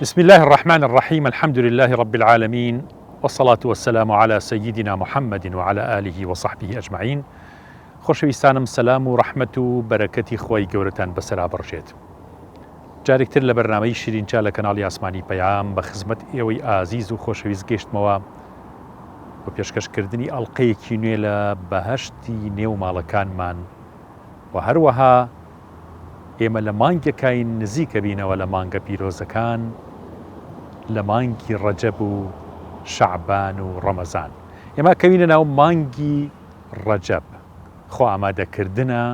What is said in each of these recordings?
بسم الله الرحمن الرحیم الحمد لله رب العالمین والصلاة والسلام علی سیدنا محمد وعلی آله وصحبه اجمعین خۆشەویستانم سەلام و ڕەحمەت و بەرەکەتی خوای گەورەتان بەسەرا بڕژێت جارێکتر لە بەرنامەی شیرینچا لە کەناڵی ئاسمانی پەیام بە خزمەت ئێوەی ئازیز و خۆشەویست گەشتمەوە بۆ پێشکەشکردنی ئەڵلقەیەکی نوێ لە بەهەشتی نێو ماڵەکانمان و هەروەها ئێمە لە مانگێکاین نزیک ئەبینەوە لە مانگە پیرۆزەکان لە مانگی ڕەجەب و شەعبان و ڕەمەزان ئێمە کەوینە ناو مانگی ڕەجەب خۆ ئامادەکردنە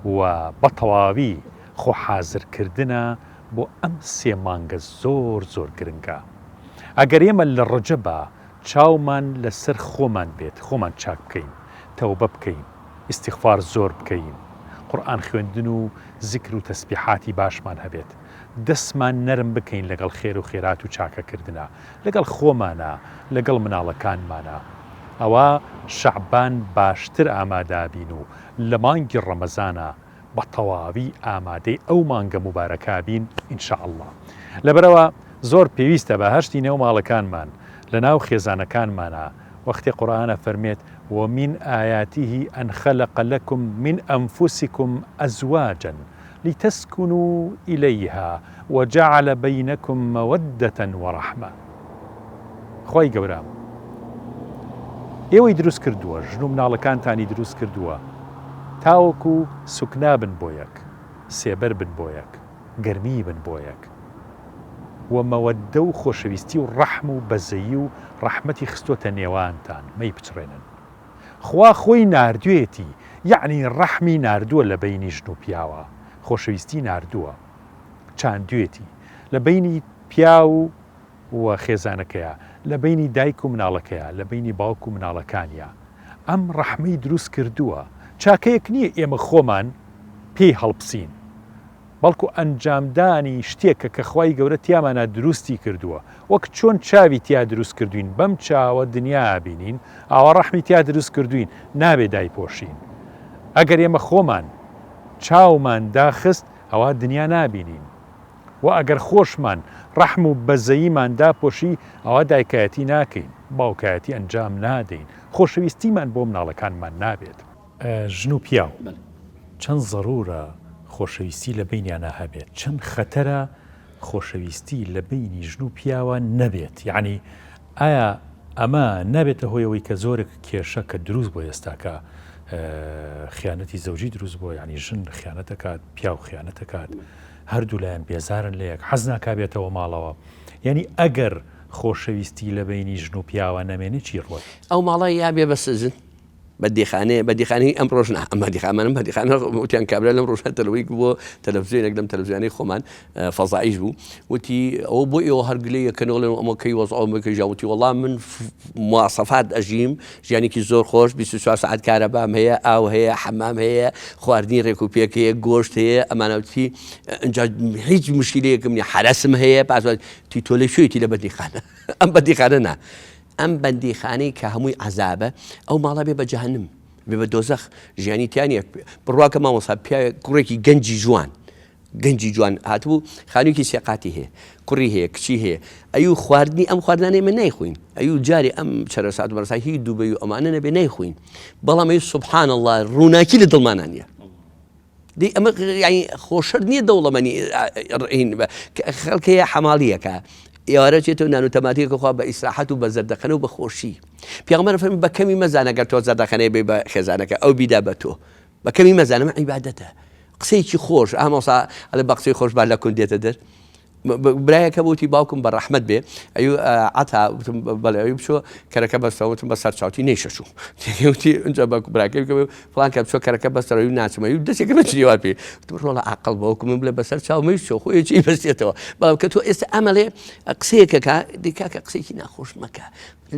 و بە تەواوی خۆ حازرکردنە بۆ ئەم سێ مانگە زۆر زۆر گرنگە ئەگەر ئێمە لە ڕەجەبا چاومان لەسەر خۆمان بێت خۆمان چاک بکەین تەوبە بکەین ئیستیغفار زۆر بکەین، قورئان خوێندن و زیکر و تەسبیحاتی باشمان هەبێت، دەستمان نەرم بکەین لەگەڵ خێر و خێرات و چاکەکردنا لەگەڵ خۆمانا لەگەڵ مناڵەکانمانا ئەوا شەعبان باشتر ئامادەبین و لە مانگی ڕەمەزانا بە تەواوی ئامادەی ئەو مانگە موبارەکە بین ان شاء اللە لەبەرئەوە زۆر پێویستە بەهەشتی نێو ماڵەکانمان لەناو خێزانەکانمانا وەختێ قورئان ئەفەرمێت ومن آیاته ان خلق لکم من انفسکم ازواجا لتسکنوا الیها وجعل بینکم مودە ورحمە خوای گەورە ئێوەی دروست کردووە ژن و مناڵەکانتانی دروست کردووە تاوەکو سوکنا بن بۆ یەک سێبەر بن بۆ یەک گەرمی بن بۆ یەک و مەوەددە و خۆشەویستی و ڕەحم و بەزەیی و ڕەحمەتی خستۆتە نێوانتان مەیپچڕێنن خوا خۆی ناردوێتی یەعنی ڕەحمی ناردووە لە بەینی ژن و پیاوە خۆشەویستی ناردووە چاندوێتی لە بەینی پیاو و خێزانەکەیا، لە بەینی دایک و مناڵەکەیا، لە بەینی باوک و مناڵەکانیا. ئەم ڕەحمەی دروست کردووە. چاکەیەک نییە ئێمە خۆمان پێی هەڵبسین، بەڵکو ئەنجامدانی شتێکە کە خوای گەورە تیامانا دروستی کردووە. وەک چۆن چاوی تیا دروست کردووین، بەم چاوە دنیا ئەبینین، ئاوا ڕەحمی تیا دروست کردووین، نابێ دایپۆشین. ئەگەر ئێمە خۆمان چاومان داخست، ئەوا دنیا نابینین. وە ئەگەر خۆشمان ڕەحم و بەزەییمان داپۆشی ئەوا دایکایەتی ناکەین، باوکایەتی ئەنجام نادەین، خۆشەویستیمان بۆ مناڵەکانمان نابێت. ژن و پیاو چەند زەرورە خۆشەویستی لە بەینیانا هەبێت، چەند خەتەرە خۆشەویستی لە بەینی ژن و پیاوا نەبێت، یەعنی ئایا ئەمە نابێتە هۆی ئەوەی کە زۆرێک کێشە کە دروست بۆ ئێستاکە خیانەتی زەوجی دروست بۆ یعنی ژن خیانەتەکات پیاو خیانەتەکات هەردوو لایەن بێزارن لە یەک حەز ناکا بێتەوە ماڵەوە یعنی ئەگەر خۆشەویستی لە بینی ژن و پیاوە نەمێنێ چی ڕوت؟ ئەو ماڵە یا بێ بە سجن بەندیخانەیە بەندیخانەی ئەم ڕۆژ نا ئەم بەندیخانەم بەندیخانە وتیان کابرا لەم ڕۆژە تەلەوەی بۆ تەلەڤزیۆنێک لەم تەلەڤزیۆنەی خۆمان فەزایش بوو وتی ئەوە بۆ ئێوە هەر گلەیە کەنەوەڵێن ئەمە کەی وەزع بکە ژاوتی وەڵام من مواسەفات ئەژیم ژیانێکی زۆر خۆش 24 سعات کارەبام هەیە ئاو هەیە حەمام هەیە خواردنی ڕێک و پێک هەیە گۆشت هەیە ئەمانەوتی ئەجا هیچ مشکلەیەکم نیە حرەسم هەیە پاسوە تی تۆ لە کوێیتی لە بەندیخانە ئەم بەندیخانە نا ئەم بەندیخانەی کە هەمووی عەزابە ئەو ماڵە بێ بە جەهەنم بێ بە دۆزەخ ژیانی تیا نییە بڕواکە مامۆستا پیاوێک کوڕێکی گەنجی جوان گەنجی جوان هاتبوو خانوویەکی سێقاتی هەیە کوڕی هەیە کچی هەیە ئەیو خواردنی ئەم خواردنانەی من نایخۆین ئەیو جارێ ئەم چەرەسات و بەرەسات هی دوبەی و ئەمانە نەبێ نایخۆین بەڵام ئەی سبحان الله ڕووناکی لە دڵمانان نییە دەی ئەمە یانی خۆشەر نییە دەوڵەمەنی خەڵک هەیە حەماڵیەکە ئێوارە چێتەوە نان و تەماتەیەکە خوا بە ئیسراحەت و بە زەردەخەنە و بە خۆشی پێغەمبەر فەرمی بە کەمی مەزانە گەر تۆ زەردەخەنەی بێ بە خێزانەکە ئەو بیدا بە تۆ بە کەمی مەزانە ئەمە عیبادەتە قسەیەکی خۆش ئامۆسا ئەڵێ بە قسەی خۆش با لە کون دێتە دەر برایەک هەبوو وتی باوکم بە ڕەحمەت بێ ئەیو عەتا وتم بەڵێ ئەوی بچۆ کەرەکە بەستەوە وتم بە سەر چاوتی نەیشەچوو وتی ئینجا بە براکەی بکە فڵان کە بچۆ کەرەکە بەستەوە ئەوی ناچم ئەوی دەستێکە نەچنیوار پێ وتم ڕۆڵە عاقڵ بە وەکو من بڵێ بەسەر چاو مەیشۆ خۆیەکی بەستێتەوە بەڵام کە تۆ ئێستا ئەمەڵێ قسەیەکەکە دی کاکە قسەیەکی ناخۆش مەکە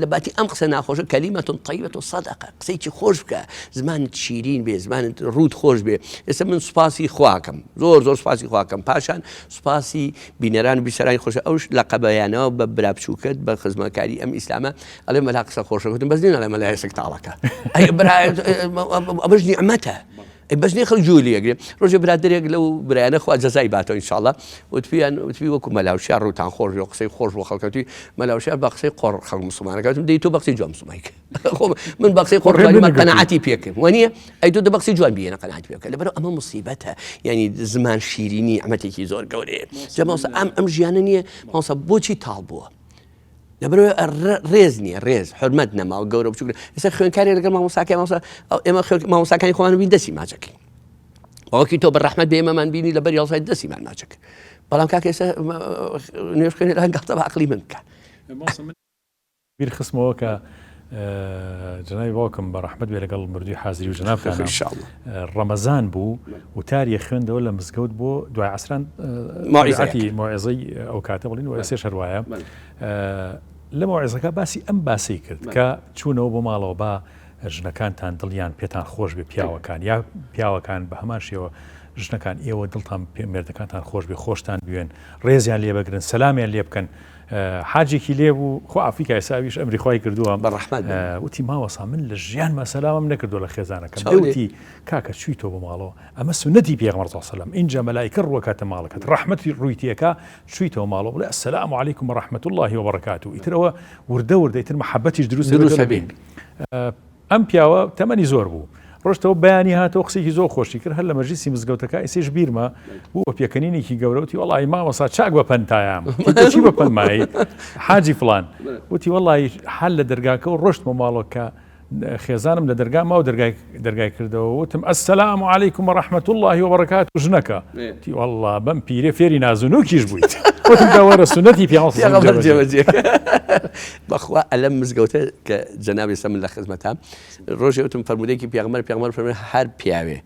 لە باتی ئەم قسە ناخۆشە کەلیمەتون طیبە صدقە قسەیەکی خۆش بکە زمانت شیرین بێ زمانت ڕووت خۆش بێ ئێستا من سوپاسی خواکەم زۆر زۆر سوپاسی خواکەم پاشان سوپاسی بینەران و بیسەرانی خۆشە ئەوش لە قەبەیانەوە بە برا بچووکت بە خزمەکاری ئەم ئیسلامە ئەڵێ مەلا قسە خۆشە گوتم بەس نین ئەڵێ مەلا ئێسک تاڵەکە ئەی برا ئەمەش نیعمەتە. ئەی بەس نیە خەڵک گوێ لێ ئەگرێ ڕۆژێ برادەرێک لەو برایانە خوا جەزای باتەوە ئینشاڵڵا وتپیان وتپی وەکو مەلاوشیار ڕووتان خۆش بێ قسەی خۆش بۆ خەڵکە وتی مەلاوشیار بە قسەی قۆڕ خەڵک مسلمانەکە وتم دەی تۆ بە قسەی جوان مسلمانی کە خۆ من بە قسەی قۆڕ توانیمە قەناعەتی پێکرد وانییە ئەی تۆ دە بە قسەی جوان بیێنە قەناعەتی پێ بکە لەبەرئەوە ئەمە موسیبەتە یعنی زمان شیرینی نیعمەتێکی زۆر گەورەیە جا مامۆستا ئەم ئەم ژیانە نییە مامۆستا بۆچی تاڵ بووە لەبەرئەوەی ڕێز نییە ڕێز حرمەت نەماوە گەورە بچوک ئێستا خوێنکاری لەگەڵ مامۆساکەی مامۆسا ئێمە مامۆساکانی خۆمان بین دەستی ماچەکەین باوکی تۆ بە ڕەحمەت بێ ئێمەمان بینی لەبەر یاڵسای دەستی مان ماچەکە بەڵام کاکە ئێستا نوێژخوێنێ لە گاڵتە بە عەقڵی من بکە. بیر خستمەوە کە جەنابی باوکم بە ڕەحمەت بێ لەگەڵ مردووی حازری و جەنابتان ڕەمەزان بوو وتاری خوێندەوە لە مزگەوت بۆ دوای عەسران مەوعیزەتی مەوعیزەی ئەو کاتە بڵین و ئێستێش هەر وایە لە مەوعیزەکە باسی ئەم باسەی کرد کە چوونەوە بۆ ماڵەوە با ژنەکانتان دڵیان پێتان خۆش بێ پیاوەکان یا پیاوەکان بە هەمان شێوە ژنەکان ئێوە دڵتان پێ مێردەکانتان خۆش بێ خۆشتان بوێن ڕێزیان لێ بگرن سەلامیان لێ بکەن حاجێکی لێ بوو خۆ ئافریکا ئێستا ئەویش ئەمری خوای کردووە بە ڕەحمەت بێ. وتی مامۆستا من لە ژیانما سەلامم نەکردووە لە خێزانەکەم چاو لێ. وتی کاکە چوویتەوە بۆ ماڵەوە ئەمە سوننەتی پێغەمبەر صلی اللە علیە وسلم ئینجا مەلائیکە ڕووەکاتە ماڵەکەت ڕەحمەتی ڕووی تێکا چوویتەوە ماڵەوە بڵێ السلام علیکم و رحمە اللە و برکاته ئیتر ئەوە وردە وردە ئیتر مەحەبەتیش دروست دروست دەبێت ئەبێ. ئەم پیاوە تەمەنی زۆر بوو ڕۆشتەوە بەیانی هاتەوە قسێکی زۆر خۆشی کرد هەر لە مەجلیسی مزگەوتەکە ئیسێش بیرمە بوو بە پێکەنینێکی گەورە وتی وەڵی مامۆسا چاک بە پەنتایام چی بە پەنمایی حاجی فلان وتی وەڵی حل لە دەرگاکە و ڕۆشتمە ماڵەوە کە خێزانم لە دەرگا ماو دەرگای دەرگای کردەوە وتم السلام علیکم و رحمة الله و برکاته ژنەکە وتی وەڵا بەم پیرێ فێری نازونوکیش بوویت وتم دا وەرە سوننەتی پێغەمبەر جێبەجێ بەخوا ئەلەم مزگەوتە کە جەنابی سە من لە خزمەتام ڕۆژێ وتم فەرموودەیەکی پێغەمبەر پێغەمبەر فەرمووی هەر پیاوێ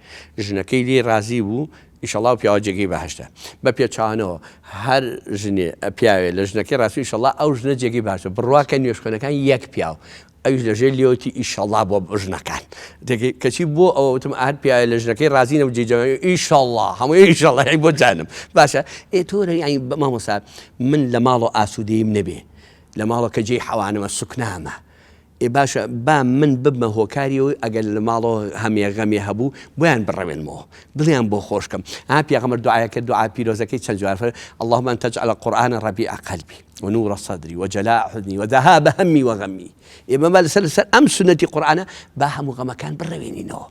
ژنەکەی لێی ڕازی بوو ئیشەڵا و پیاوە جێگەی بەهەشتە بە پێچەوانەوە هەر ژنێ پیاوێ لە ژنەکەی ڕاستی ئیشەڵا ئەو ژنە جێگەی باشە بڕواکە نوێژخوێنەکان یەک پیاو ئەویش لە ژێر لێوتی ئیشەڵا بۆ ژنەکان کەچی بۆ ئەوە وتم هەر پیاوێ لە ژنەکەی ڕازی نەبوو جێ جەوانی ئیشەڵا هەمووی ئیشەڵا بۆ جانم باشە ئێ تۆ یانی مامۆستا من لە ماڵەوە ئاسوودەییم نەبێ لە ماڵەوە کە جێی حەوانەوە سوکنامە ئێ باشە با من ببمە هۆکاری ئەوەی ئەگەر لە ماڵەوە هەمێ غەمێ هەبوو بۆیان بڕەوێنمەوە دڵیان بۆ خۆش کەم ها پێغەمبەر دوعای کرد دوعا پیرۆزەکەی چەند جار فەرمووی اللهم ان تجعل القرآن ربیع قلبی ونور صدری وجلاء حزنی وذهاب همی وغمی ئێمە با لەسەر لەسەر ئەم سوننەتی قورئانە با هەموو غەمەکان بڕەوێنینەوە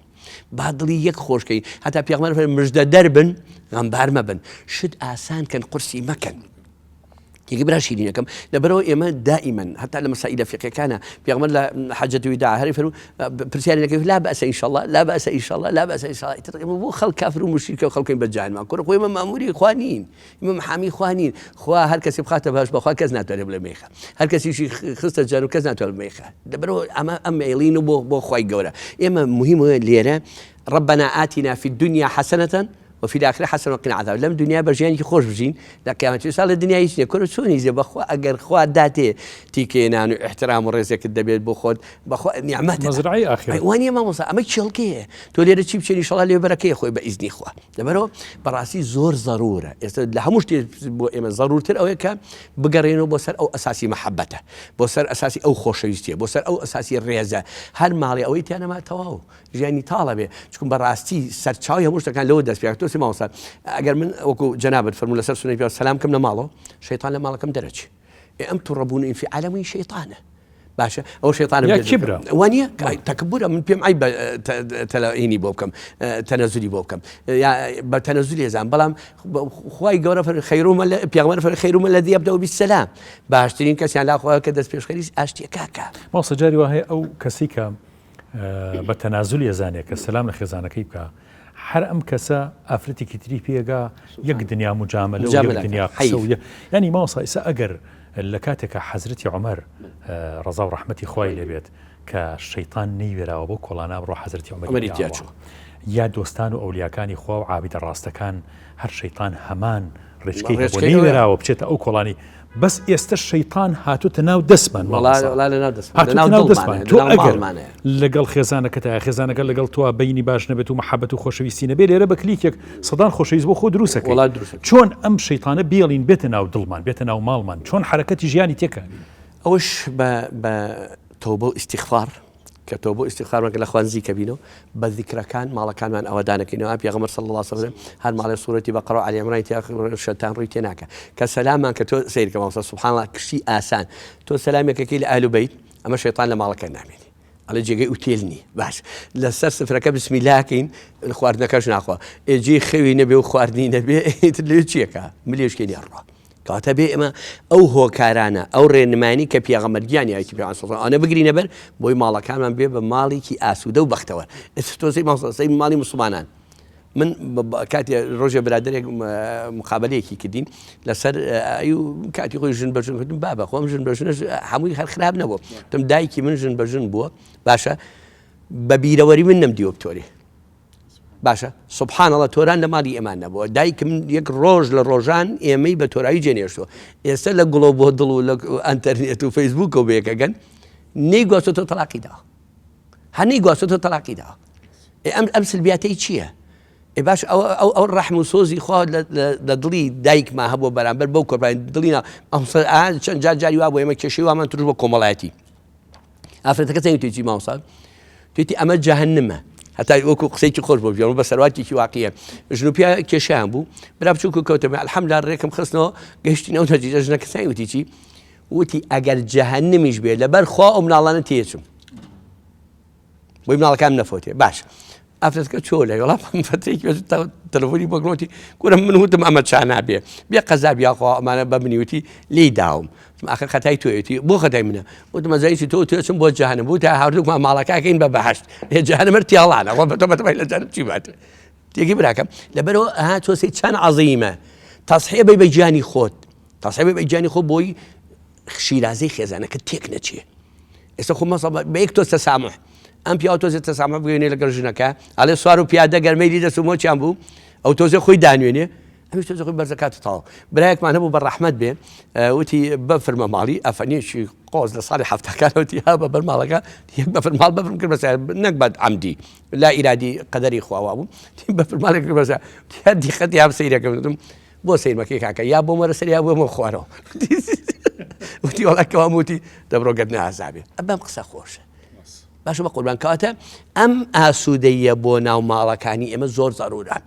با دڵی یەک خۆش کەین هەتا پێغەمبەر فەرمووی مژدە دەر بن غەمبار مەبن شت ئاسان کەن قورسی مەکەن یەکی برا شیرینەکەم لەبەرەوە ئێمە دائیمەن هەتا لە مەسائیلە فیقهیەکانە پێغەمبەر لە حەجەت الوداع هەری فەرموو پرسیاری نەکرد لا بەئسە ان شاء الله لا بەئسە ان شاء الله لا بەئسە ان شاء الله ئیتر ئێمە بۆ خەڵک کافر و موشریکە و خەڵکین بە جانمان کوڕە خۆ ئێمە ماموری خوا نین ئێمە محامی خوا نین خوا هەر کەسی بخاتە بەهەشت بەخوا کەس ناتوانێت بڵێ مەیخە هەر کەسیشی خستە جەهەنەم کەس ناتوانێت مەیخە لەبەرەوە ئەمە ئەم ئەیڵین و بۆ بۆ خوای گەورە ئێمە مهمە لێرە ربنا آتنا في الدنيا حسنة وفی الاخرە حسنە وقنا عذاب لەم دنیا بە ژیانێکی خۆش بژین لە قیامەت ئێستا لە دنیا هیچ نییە کورە چۆن هیچ نییە بەخوا ئەگەر خوا داتێ تیکەیە نان و ئیحترام و ڕێزێکت دەبێت بۆ خۆت بەخوا نیعمەتە مەزرعەی ئاخرەت وا نییە مامۆستا ئەمە کێڵگەیە تۆ لێرە چی بچێنی ئیشەڵا لێ بەرەکەی خۆی بە ئیزنی خوا لەبەرەوە بەڕاستی زۆر زەرورە ئێستا لە هەموو شتێ بۆ ئێمە زەرورتر ئەوەیە کە بگەڕێنەوە بۆ سەر ئەو ئەساسی مەحەبەتە بۆ سەر ئەساسی ئەو خۆشەویستیە بۆ سەر ئەو ئەساسی ڕێزە هەر ماڵێ ئەوەی تیا نەما تەواو ژیانی تاڵ ئەبێ چکم بەڕاستی سەرچاوی هەموو شتەکان لەوە دەست پێ تۆ سی مامۆستا ئەگەر من وەکو جەنابت فەرموو لەسەر سوننەی پێغەمبەر سەلام کەم لە ماڵەوە شەیتان لە ماڵەکەم دەرەچێ ئێ ئەم توڕەبوون و ئینفعالە مووی شەیتانە باشە ئەو شەیتانە یا کیبرە وانە تەکبورە من پێم عیبە تەلەینی بۆ بکەم تەنەزولی بۆ بکەم یا بە تەنەزولی زان بەڵام خوای گەورە فەرمی خیرهم پێغەمبەر فەرمی خیرهم الذی یبدأ بالسلام باشترین کەسیان لا خوا کە دەست پێشخەری ئاشتیەکە کە مامۆستا جاری وا هەیە ئەو کەسی کە بە تەنازولی ئەزانێ کە سەلام لە خێزانەکەی بکا هەر ئەم کەسە ئافرەتێکی تری پێگا یەک دنیا مجاملە و یەک دنیا قسە و ینی مامۆستا ئیسا ئەگەر لە کاتێکە حەزرەتی عومەر ڕەزا و ڕەحمەتی خوای لێبێت کە شەیتان نەیوێراوە بۆ کۆڵانە بڕۆ حەزرەتی عومەری تیا چوو یا دۆستان و ئەولیاکانی خوا و عابیدە ڕاستەکان هەر شەیتان هەمان ڕێچکەی هەبوو نەیوێراوە بچێتە ئەو کۆڵانی بەس ئێستە شەیتان هاتوتە ناو دەستمان هاتوتە ناو دەستمان تۆ ئەگەر لەگەڵ خێزانەکەتە خێزانەکە لەگەڵ تۆ بینی باش نەبێت و محەبەت و خۆشەویستی نەبێت لێرە بە کلیکێک سەدان خۆشەویست بۆ خۆ دروستەکە چۆن ئەم شەیتانە بێڵین بێتە ناو دڵمان بێتە ناو ماڵمان چۆن حرەکەتی ژیانی تێکە ئەوش بە تەوبە و ئیسیغفار. کە تۆبە و ئیستیغفارمان کرد لە خوا نزیکە بینەوە بە زیکرەکان ماڵەکانمان ئاوەدانەکەینەوە پێغەمبەر صلی اللە علیه وسلم هەر ماڵێ سورەتی بەقەرە و علی عمرانی تیا شەیتان ڕووی تێ ناکا کە سەلامان کە تۆ سەیر کە مامۆستا سبحان اللە کشتی ئاسان تۆ سەلامێکەکەی لە ئەهل و بەیت ئەمە شەیتان لە ماڵەکە نامێنێ ئەڵێ جێگەی ئوتێل نییە باش لەسەر سفرەکە بسمی لاکەین خواردنەکەش ناخوا ئێ جێی خەوی نەبێ و خواردنی نەبێ ئیتر لێ چیەکە ملێشکێنی ئەڕوا کەواتە بێ ئێمە ئەو هۆکارانە ئەو ڕێنمانی کە پێغەمبەر گیانی ئایتی پێغەمبەر صلی الله علیه بگرینە بەر بۆی ماڵەکانمان بێ بە ماڵێکی ئاسوودە و بەختەوەر ئێستا تۆ سەی مامۆستا سەی ماڵی موسڵمانان من کاتێ ڕۆژێ برادێک مقابلەیەکی کردین لەسەر کاتی خۆی ژن بەژن کردم بابە خۆم ژن بە ژنەش هەمووی هەر خراپ نەبوو تم دایکی من ژن بە ژن بووە باشە بە بیرەوەری من نەمدیوە بتۆرێ باشە سبحان اللە تۆران لە ماڵی ئێمان نەبووە دایکم یەک ڕۆژ لە ڕۆژان ئێمەی بە تۆراوی جێنێشتووە ئێستا لە گوڵۆ بۆ دڵ و لە ئەتەرنێت و فەیسبووکەوە بەیەکەگەن نەی گواستۆتەوە تەلاقی داوە هەر نەی گواستۆتەوە تەلاقی داوە ئەم ئەم سلبیاتەی چییە؟ ئێ باش ئەو ئەو ئەو ڕەحم و سۆزی خوا لە دڵی دایکما هەبووە بەرامبەر بەو کۆرپانی دڵی نا چەند جار جاری وا بۆ ئێمە کێشەی وامان تروش بە کۆمەڵایەتی ئافرەتەکە چەند وتێکی مامۆستا توێتی ئەمە جەهەنمە هەتا وەکو قسەیەکی خۆش بۆ بژێڕم بە سەرواتێکی واقعیە ژن و پیا کێشیان بوو برا بچووک و کەوتە الحەمدلله ڕێکم خستنەوە گەشتین ئەو نەتیجە ژنەکە چەند وتی چی وتی ئەگەر جەهەنمیش بێ لەبەر خوا ئەو مناڵانە تێچم بۆی مناڵەکان نەفۆتێ باش ئافرەتەکە چۆ لای وەڵا فەترێکی بەس تەلەفۆنی بۆ کردم وتی کورە من وتم ئەمە چا نابێ بێ قەزا بیاخوا ئەمانە بە منی وتی لێی داوم وتم ئاخر خەتای تۆیەتی بۆ خەتای منە وتم ئەزانی چی تۆ تێچم بۆ جەهەنم بوو تا هەردووکمان ماڵەکەکەین بە بەهەشت لێ جەهەنم هەر تێڵانە خۆ بە تۆ بەتەمای لە جەهەنم چی بات تێگەی براکەم لەبەرەوە ئەها تۆ سەی چەند عەزیمە تەسحیە بەی بە گیانی خۆت تەسحیە بەی بە گیانی خۆت بۆی شیرازەی خێزانەکە تێک نەچێ ئێستا خۆ مەسە بە یەک تۆز تەسامح ئەم پیاوە تۆزێ تەسامح بگەێنێ لەگەڵ ژنەکە ئەڵێ سوار و پیادە گەرمەیلی دەست و مۆچیان بوو ئەو تۆزێ خۆی دانوێنێ ئەمیش تۆزێ خۆی بەرزەکات تاو برایەکمان هەبوو بە ڕەحمەت بێ وتی بەفرمە ماڵی ئەفەنیەکی قۆز لە ساڵی هەفتەکانەوەتی ها بە بەر ماڵەکە یەک بەفر ماڵ بەفرم کرد بەسەر نەک بە عەمدی لا ئیرادی قەدەری خواوا بوو بەفر ماڵێک کرد بەسەر دیقەتی هەم سەیرەکەم بۆ سەیر مەکەی کاکە یا بۆم وەرە سەر یا بۆمە خوارەوە وتی وەڵا کەوام وتی دەبڕۆ گەردنە ئازابێ بەم قسە خۆشە باشە بە قوربان کەواتە ئەم ئاسوودەیە بۆ ناو ماڵەکانی ئێمە زۆر زەرورە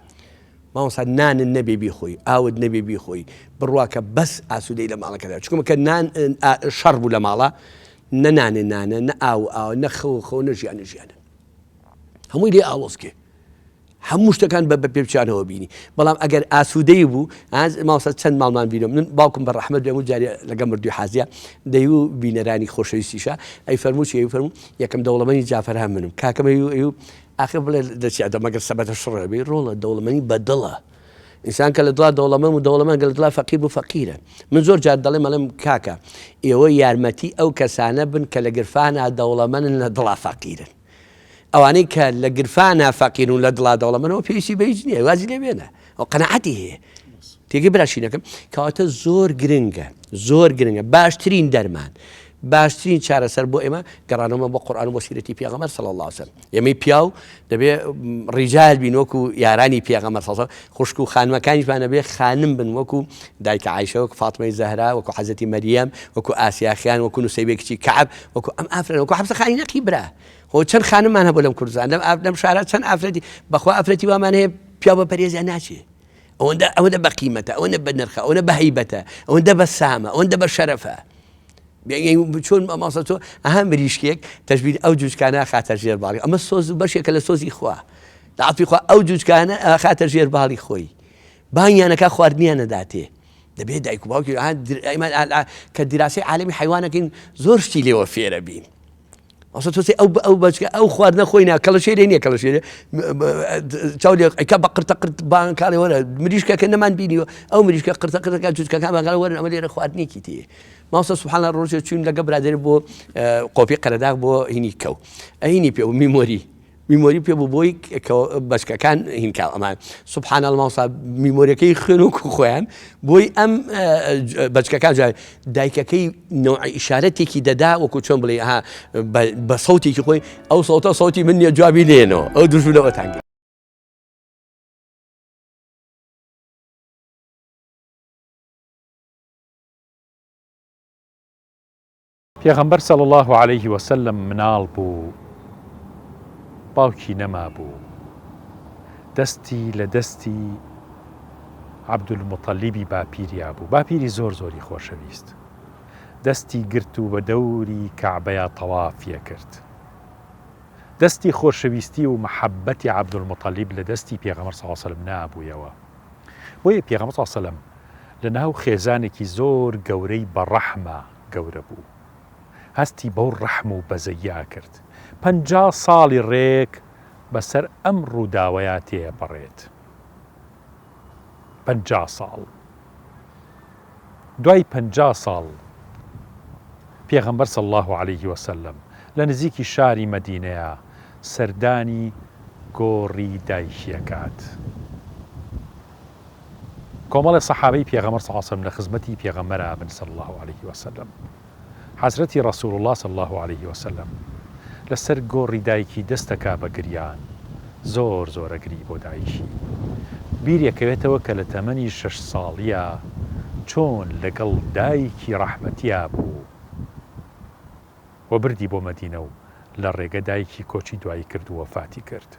مامۆستا نانت نەبێ بیخۆی ئاوت نەبێ بیخۆی بڕواکە بەس ئاسوودەی لە ماڵەکەدا چکمە کە نان شەڕ بوو لە ماڵە نە نانێ نانە نە ئاو ئاو نە خەو خەو نە ژیانە ژیانە هەمووی لێ ئاڵۆزکێ هەموو شتەکان بە پێچانەوە بینی بەڵام ئەگەر ئاسوودەی بوو ماوسە چەند ماڵمان بینم من باوکم بە ڕەحمەت بێ هەموو جارێ لەگە مردووی حازیە دەی و بینەرانی خۆشەویستیشە ئەی فەرموو چی ئەی فەرموو یەکەم دەوڵەمەنی جافەرهان منم کاکەم ئەی و ئەی و ئاخر بڵێ دەچێتە مەگەر سەبەتە شڕێ بی ڕۆڵە دەوڵەمەنی بەدڵە ئینسان کە لە دڵا دەوڵەمەند و دەوڵەمەند گە لە دڵا فەقیر بوو فەقیرە من زۆر جار دەڵێم ئەڵێم کاکە ئێوە یارمەتی ئەو کەسانە بن کە لە گرفانا دەوڵەمەنن لە دڵا فەقیرن ئەوانەی کە لە گرفانا فەقیرن و لە دڵا دەوڵەمەنەوە پێویستی بە هیچ نییە وازی لێ بێنە ئەو قەناعەتی هەیە تێگەی براشینەکەم کەواتە زۆر گرنگە زۆر گرنگە باشترین دەرمان باشترین چارەسەر بۆ ئێمە گەڕانەوە بۆ قورآن و بۆ سیرەتی پێغەمبەر صلی الله علیه وسلم ئێمەی پیاو دەبێ ڕیجال بین وەکو یارانی پێغەمبەر صلی الله خوشک و خانمەکانیشمان دەبێ خانم بن وەکو دایکە عایشە وەکو فاتمەی زەهرا وەکو حەزرەتی مەریەم وەکو ئاسیاخیان وەکو نوسەیبەی کچی کەعب وەکو ئەم ئافرەت وەکو حەفسە خانی نەقی برا خۆ چەند خانممان هەبوو لەم کوردستان لەم لەم شارە چەند ئافرەتی بەخوا ئافرەتی وامان هەیە پیاو بە پەرێزیان ناچێ ئەوەندە ئەوەندە بە قیمەتە ئەوەندە بە نرخە ئەوەندە بە هەیبەتە ئەوەندە بە سامە ئەوەندە بە شەرەفە چۆن مامۆستا تۆ ئەها مریشکێک تەشبیر ئەو جوجکانە خاتە ژێر باڵی ئەمە سۆز و بەشێکە لە سۆزی خوا لە عەفوی خوا ئەو جوجکانە خاتە ژێر باڵی خۆی بانگیانەکە خواردنیان نەداتێ دەبێت دایک و باوکی کە دیراسی عالمی حیوانەکەین زۆر شتی لێوە فێرە بین ئەسە تۆ ئەو ئەو بەچکە ئەو خواردنە خۆی نا کەڵەشێرێ نییە کەڵەشێرێ چاو لێ ئەیکا بە قرتە قرت بانکاڵێ وەرە مریشکەکە نەمان بینیوە ئەو مریشکە قرتە قرتەکە جوجکەکان بانکاڵێ وەرن ئەمە لێرە خواردنێکی تێ مامۆستا سبحان الله ڕۆژێ چوین لەگە برادەر بۆ قۆپی قەرەداغ بۆ هینی کەو ئەهینی پێ و میمۆری میمۆری پێ بوو بۆی بەچکەکان هینکا ئەمان سبحان الله مامۆستا میمۆریەکەی خوێن وەکو خۆیان بۆی ئەم بەچکەکان جا دایکەکەی نوع ئیشارەتێکی دەدا وەکو چۆن بڵێ ها بە سەوتێکی خۆی ئەو سەوتە سەوتی من نییە جوابی لێنەوە ئەو دوژمنەوەتان پێغەمبەر صلی اللە علیه وسلم مناڵ بوو. باوکی نەمابوو، دەستی لە دەستی عەبدولموتەلیبی باپیریا بوو، باپیری زۆر زۆری خۆشەویست، دەستی گرت و بە دەوری کەعبەیا تەوافی ئەکرد. دەستی خۆشەویستی و مەحەببەتی عەبدولموتەلیب لە دەستی پێغەمبەر صلی اللە علیە وسلم نابوویەوە. بۆیە پێغەمبەر صلی اللە علیە وسلم لە ناو خێزانێکی زۆر گەورەی بە ڕەحما گەورە بوو. هەستی بەو ڕەحم و بەزەییە ئەکرد. 50 ساڵی ڕێک بەسەر ئەم ڕووداوەیا تێئەپەڕێت. 50 ساڵ. دوای 50 ساڵ پێغەمبەر صلی اللە علیه وسلم لە نزیکی شاری مەدینەیا سەردانی گۆڕی دایکی ئەکات. کۆمەڵێ سەحابەی پێغەمبەر صلی اللە علیه وسلم لە خزمەتی پێغەمبەرا بن صلی اللە علیه وسلم. حەزرەتی ڕەسوڵ اللە صلی اللە علیه وسلم لەسەر گۆڕی دایکی دەست ئەکا بە گریان، زۆر زۆر ئەگری بۆ دایکی. بیر ئەکەوێتەوە کە لە تەمەنی شەش ساڵیا چۆن لەگەڵ دایکی ڕەحمەتیا بوو و بردی بۆ مەدینە و لە ڕێگە دایکی کۆچی دوایی کرد و وەفاتی کرد.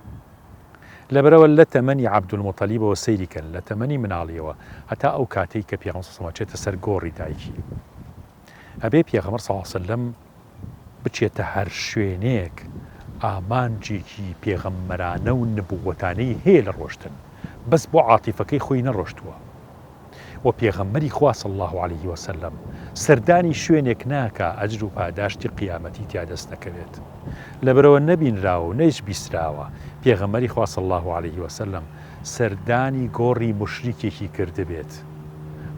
لەبەرئەوە لە تەمەنی عەبدولموتەلیبەوە سەیری کەن، لە تەمەنی مناڵیەوە هەتا ئەو کاتەی کە پێغەمبەر صلی اللە علیه و سلم ئەچێتە سەر گۆڕی دایکی، ئەبێ پێغەمبەر صلی اللە علیه و سلم بچێتە هەر شوێنێک ئامانجێکی پێغەمبەرانە و نبوەتانەی هەیە لە ڕۆشتن، بەس بۆ عاتیفەکەی خۆی نەڕۆشتووە. وە پێغەمبەری خوا صلی اللە علیه وسلم سەردانی شوێنێک ناکا ئەجر و پاداشتی قیامەتی تیا دەست نەکەوێت لەبەرئەوە نەبینراوە و نەیش بیستراوە پێغەمبەری خوا صلی اللە علیه وسلم سەردانی گۆڕی موشریکێکی کردبێت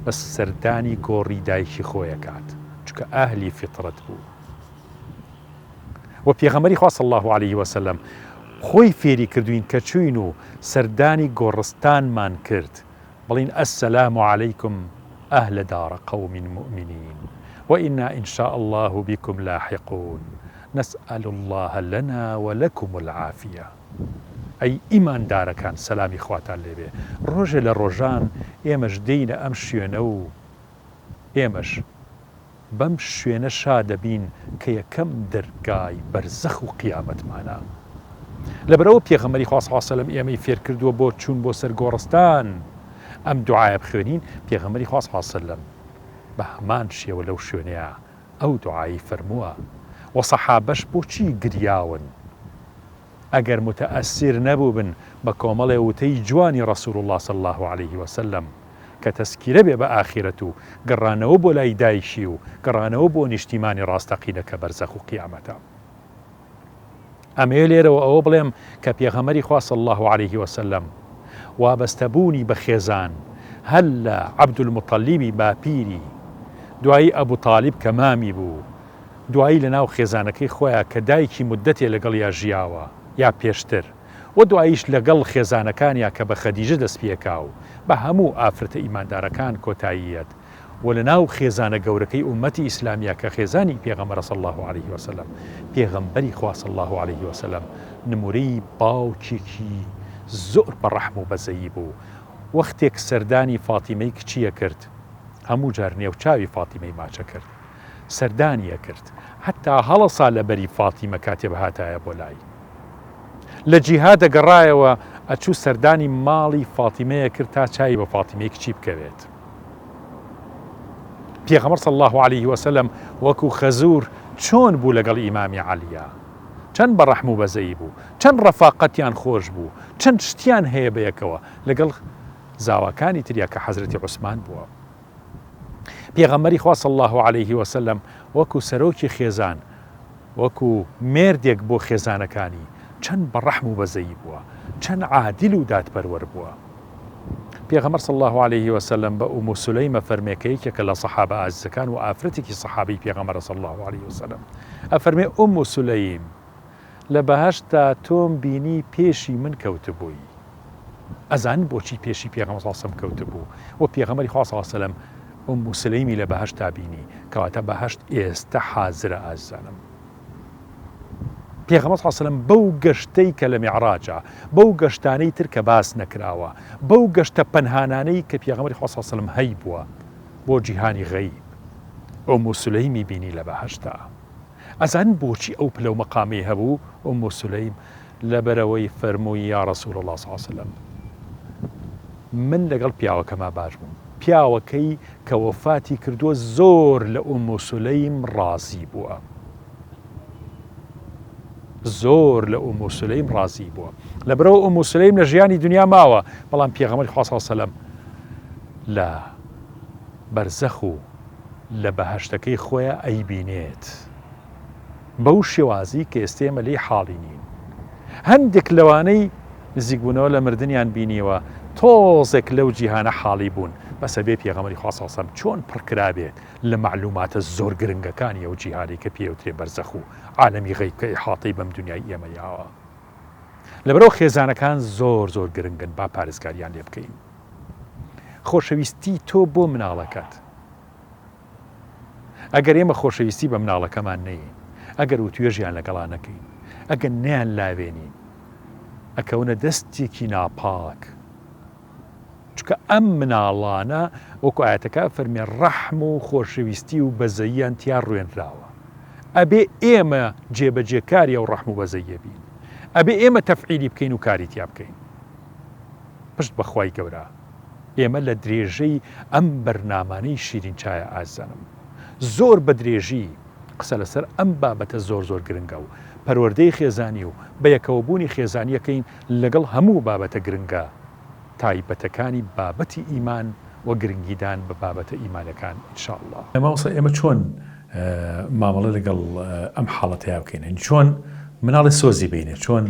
بەس سەردانی گۆڕی دایکی خۆی ئەکات چونکە ئەهلی فیترەت بوو وە پێغەمبەری خوا صلی اللە علیه وسلم خۆی فێری کردوین کە چوین و سەردانی گۆڕستانمان کرد بڵین السلام علیکم اهل دار قوم مؤمنین وانا ان شاء اللە بکم لاحقون نسال اللە لنا ولکم العافیە ئەی ئیماندارەکان سەلامی خواتان لێبێ ڕۆژێ لە ڕۆژان ئێمەش دێینە ئەم شوێنە و ئێمەش بەم شوێنە شا دەبین کە یەکەم دەرگای بەرزەخ و قیامەتمانە. لەبەرئەوە پێغەمبەری خوا صلی اللە علیە وسلم ئێمەی فێرکردووە بۆ چوون بۆ سەر گۆڕستان ئەم دوعایە بخوێنین، پێغەمبەری خوا صلی اللە علیە وسلم بە هەمان شێوە لەو شوێنەیا ئەو دوعایەی فەرمووە وە سەحابەش بۆچی گریاون؟ ئەگەر متەئەسیر نەبووبن بە کۆمەڵێ وتەی جوانی ڕەسول اللە صلی اللە علیه وسلم کە تەزکیرە بێ بە ئاخیرەت و گەڕانەوە بۆ لای دایکی و گەڕانەوە بۆ نیشتیمانی ڕاستەقینە کە بەرزەخ و قیامەتە. ئەمەوێ لێرەوە ئەوە بڵێم کە پێغەمبەری خوا صلی اللە علیه وسلم وابەستەبوونی بە خێزان هەر لە عەبدولموتەلیبی باپیری دوایی ئەبو تالیب کە مامی بوو دوایی لە ناو خێزانەکەی خۆیا کە دایکی موددەتێ لەگەڵیا ژیاوە یا پێشتر و دواییش لەگەڵ خێزانەکانیا کە بە خەدیجە دەست پێکا و بە هەموو ئافرەتە ئیماندارەکان کۆتایی یەت و لە ناو خێزانە گەورەکەی ئوممەتی ئیسلامیا کە خێزانی پێغەمبەرە صلی اللە علیه وسلم پێغەمبەری خوا صلی اللە علیه وسلم نمورەی باوکێکی زۆر بە ڕەحم و بەزەیی بوو وەختێک سەردانی فاتیمەی کچی ئەکرد هەموو جار نێوچاوی فاتیمەی ماچ ئەکرد سەردانی ئەکرد هەتا هەڵەسا لە بەری فاتیمە کاتێ بهاتایە بۆ لای لە جیهاد ئەگەڕایەوە ئەچوو سەردانی ماڵی فاتیمەیە کرد تا چاوی بە فاتیمەی کچی بکەوێت پێغەمبەر صلی الله علیه وسلم وەکو خەزور چۆن بوو لەگەڵ ئیمامی عەلیە چەند بە ڕەحم و بەزەیی بوو چەند ڕەفاقەتیان خۆش بوو چەند شتیان هەیە بەیەکەوە لەگەڵ زاواکانی تریا کە حەزرەتی عوسمان بووە پێغەمبەری خوا صلی اللە علیه وسلم وەکو سەرۆکی خێزان وەکو مێردێک بۆ خێزانەکانی چەند بە ڕەحم و بەزەیی بووە چەند عادل و دادپەروەر بووە پێغەمبەر صلی اللە علیه وسلم بە ئوم سلەیمە فەرمێ کە یەکێکە لە سەحابە ئازیزەکان و ئافرەتێکی سەحابەی پێغەمبەرە صلی اللە علیه وسلم ئەفەرمێ ئوم سلەیم لە بەهەشتدا تۆم بینی پێشی من کەوتبووی. ئەزانن بۆچی پێشی پێغەمبەر صلی اللە علیە وسلم کەوتبوو و پێغەمبەری خوا صلی اللە علیە وسلم ئوم سلەیمی لە بەهەشتا بینی کەواتە بەهەشت ئێستە حازرە ئازیزانم. پێغەمبەر صلی اللە علیە وسلم بەو گەشتەی کە لە میعراجا بەو گەشتانەی تر کە باس نەکراوە بەو گەشتە پەنهانانەی کە پێغەمبەری خوا صلی اللە علیە وسلم هەیبووە بۆ جیهانی غەیب ئوم سلەیمی بینی لە بەهەشتا. ئەزانن بۆچی ئەو پلە و مەقامەی هەبوو ئوم سلەیم؟ لەبەرئەوەی فەرمووی یا رسول اللە صلی اللە علیە وسلم من لەگەڵ پیاوەکەما باش بووم، پیاوەکەی کە وەفاتی کردووە زۆر لە ئوم سولەیم ڕازی بووە، زۆر لە ئوم سولەیم ڕازی بووە، لەبەرئەوە ئوم سولەیم لە ژیانی دنیا ماوە، بەڵام پێغەمبەری خوا صلی اللە علیە وسلم لە بەرزەخ و لە بەهەشتەکەی خۆیا ئەیبینێت. بەو شێوازەی کە ئێستە ئێمە لێی حاڵی نین. هەندێک لەوانەی نزیکبوونەوە لە مردنیان بینیوە تۆزێک لەو جیهانە حاڵی بوون، بەس ئەبێ پێغەمبەری خوا صلی اللە علیە وسلم چۆن پڕ کرابێت لە مەعلوماتە زۆر گرنگەکانی ئەو جیهانەی کە پێی ئەوترێ بەرزەخ و عالەمی غەیب کە ئیحاتەی بەم دونیای ئێمە یاوە. لەبەرئەوە خێزانەکان زۆر زۆر گرنگن با پارێزگاریان لێ بکەین. خۆشەویستی تۆ بۆ مناڵەکەت. ئەگەر ئێمە خۆشەویستی بە مناڵەکەمان نەیەین، ئەگەر وتوێژیان لەگەڵا نەکەین، ئەگەر نەیانلاوێنین، ئەکەونە دەستێکی ناپاک. چونکە ئەم مناڵانە وەکو ئایەتەکە ئەفەرمێ ڕەحم و خۆشەویستی و بەزەییان تیا ڕوێنراوە. ئەبێ ئێمە جێبەجێکاری ئەو ڕەحم و بەزەییە بین. ئەبێ ئێمە تەفعیلی بکەین و کاری تیا بکەین. پشت بە خوای گەورە. ئێمە لە درێژەی ئەم بەرنامانەی شیرین چایە ئازیزانم زۆر بە درێژی قسە لەسەر ئەم بابەتە زۆر زۆر گرنگە و پەروەردەی خێزانی و بەیەکەوەبوونی خێزانیەکەین لەگەڵ هەموو بابەتە گرنگە تایبەتەکانی بابەتی ئیمان و گرنگیدان بە بابەتە ئیمانەکان ان شاء اللە. مامۆستا ئێمە چۆن مامەڵە لەگەڵ ئەم حاڵەتەیا بکەین یانی چۆن مناڵێ سۆزی بینێ چۆن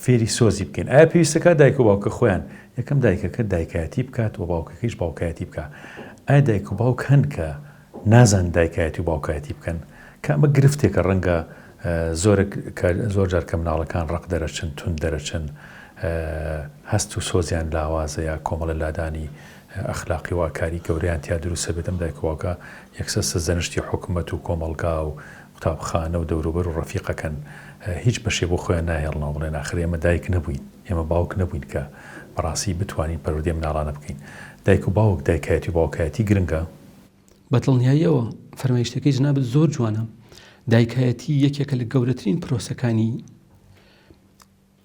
فێری سۆزی بکەین ئایا پێویستەکە دایک و باوکە خۆیان یەکەم دایکەکە دایکایەتی بکات و باوکەکەیش باوکایەتی بکە ئایا دایک و باوک هەن کە نازان دایکایەتی و باوکایەتی بکەن کە ئەمە گرفتێکە ڕەنگە زۆرێک زۆر جار کە مناڵەکان ڕق دەرەچن تون دەرەچن هەست و سۆزیان لاوازە یا کۆمەڵە لادانی ئەخلاقی و ئاکاری گەورەیان تیا دروستە بێت ئەم دایک و باوکە یەکسەر سەرزەنشتی حکومەت و کۆمەڵگا و قوتابخانە و دەوروبەر و ڕەفیقەکەن هیچ بەشێ بۆ خۆیان ناهێڵنەوە بڵێن ئاخر ئێمە دایک نەبووین ئێمە باوک نەبووین کە بەڕاستی بتوانین پەروەردەی مناڵانە بکەین دایک و باوک دایکایەتی و باوکایەتی گرنگە. بە دڵنیاییەوە فەرمایشتەکەی جنابت زۆر جوانە دایکایەتی یەکێکە لە گەورەترین پرۆسەکانی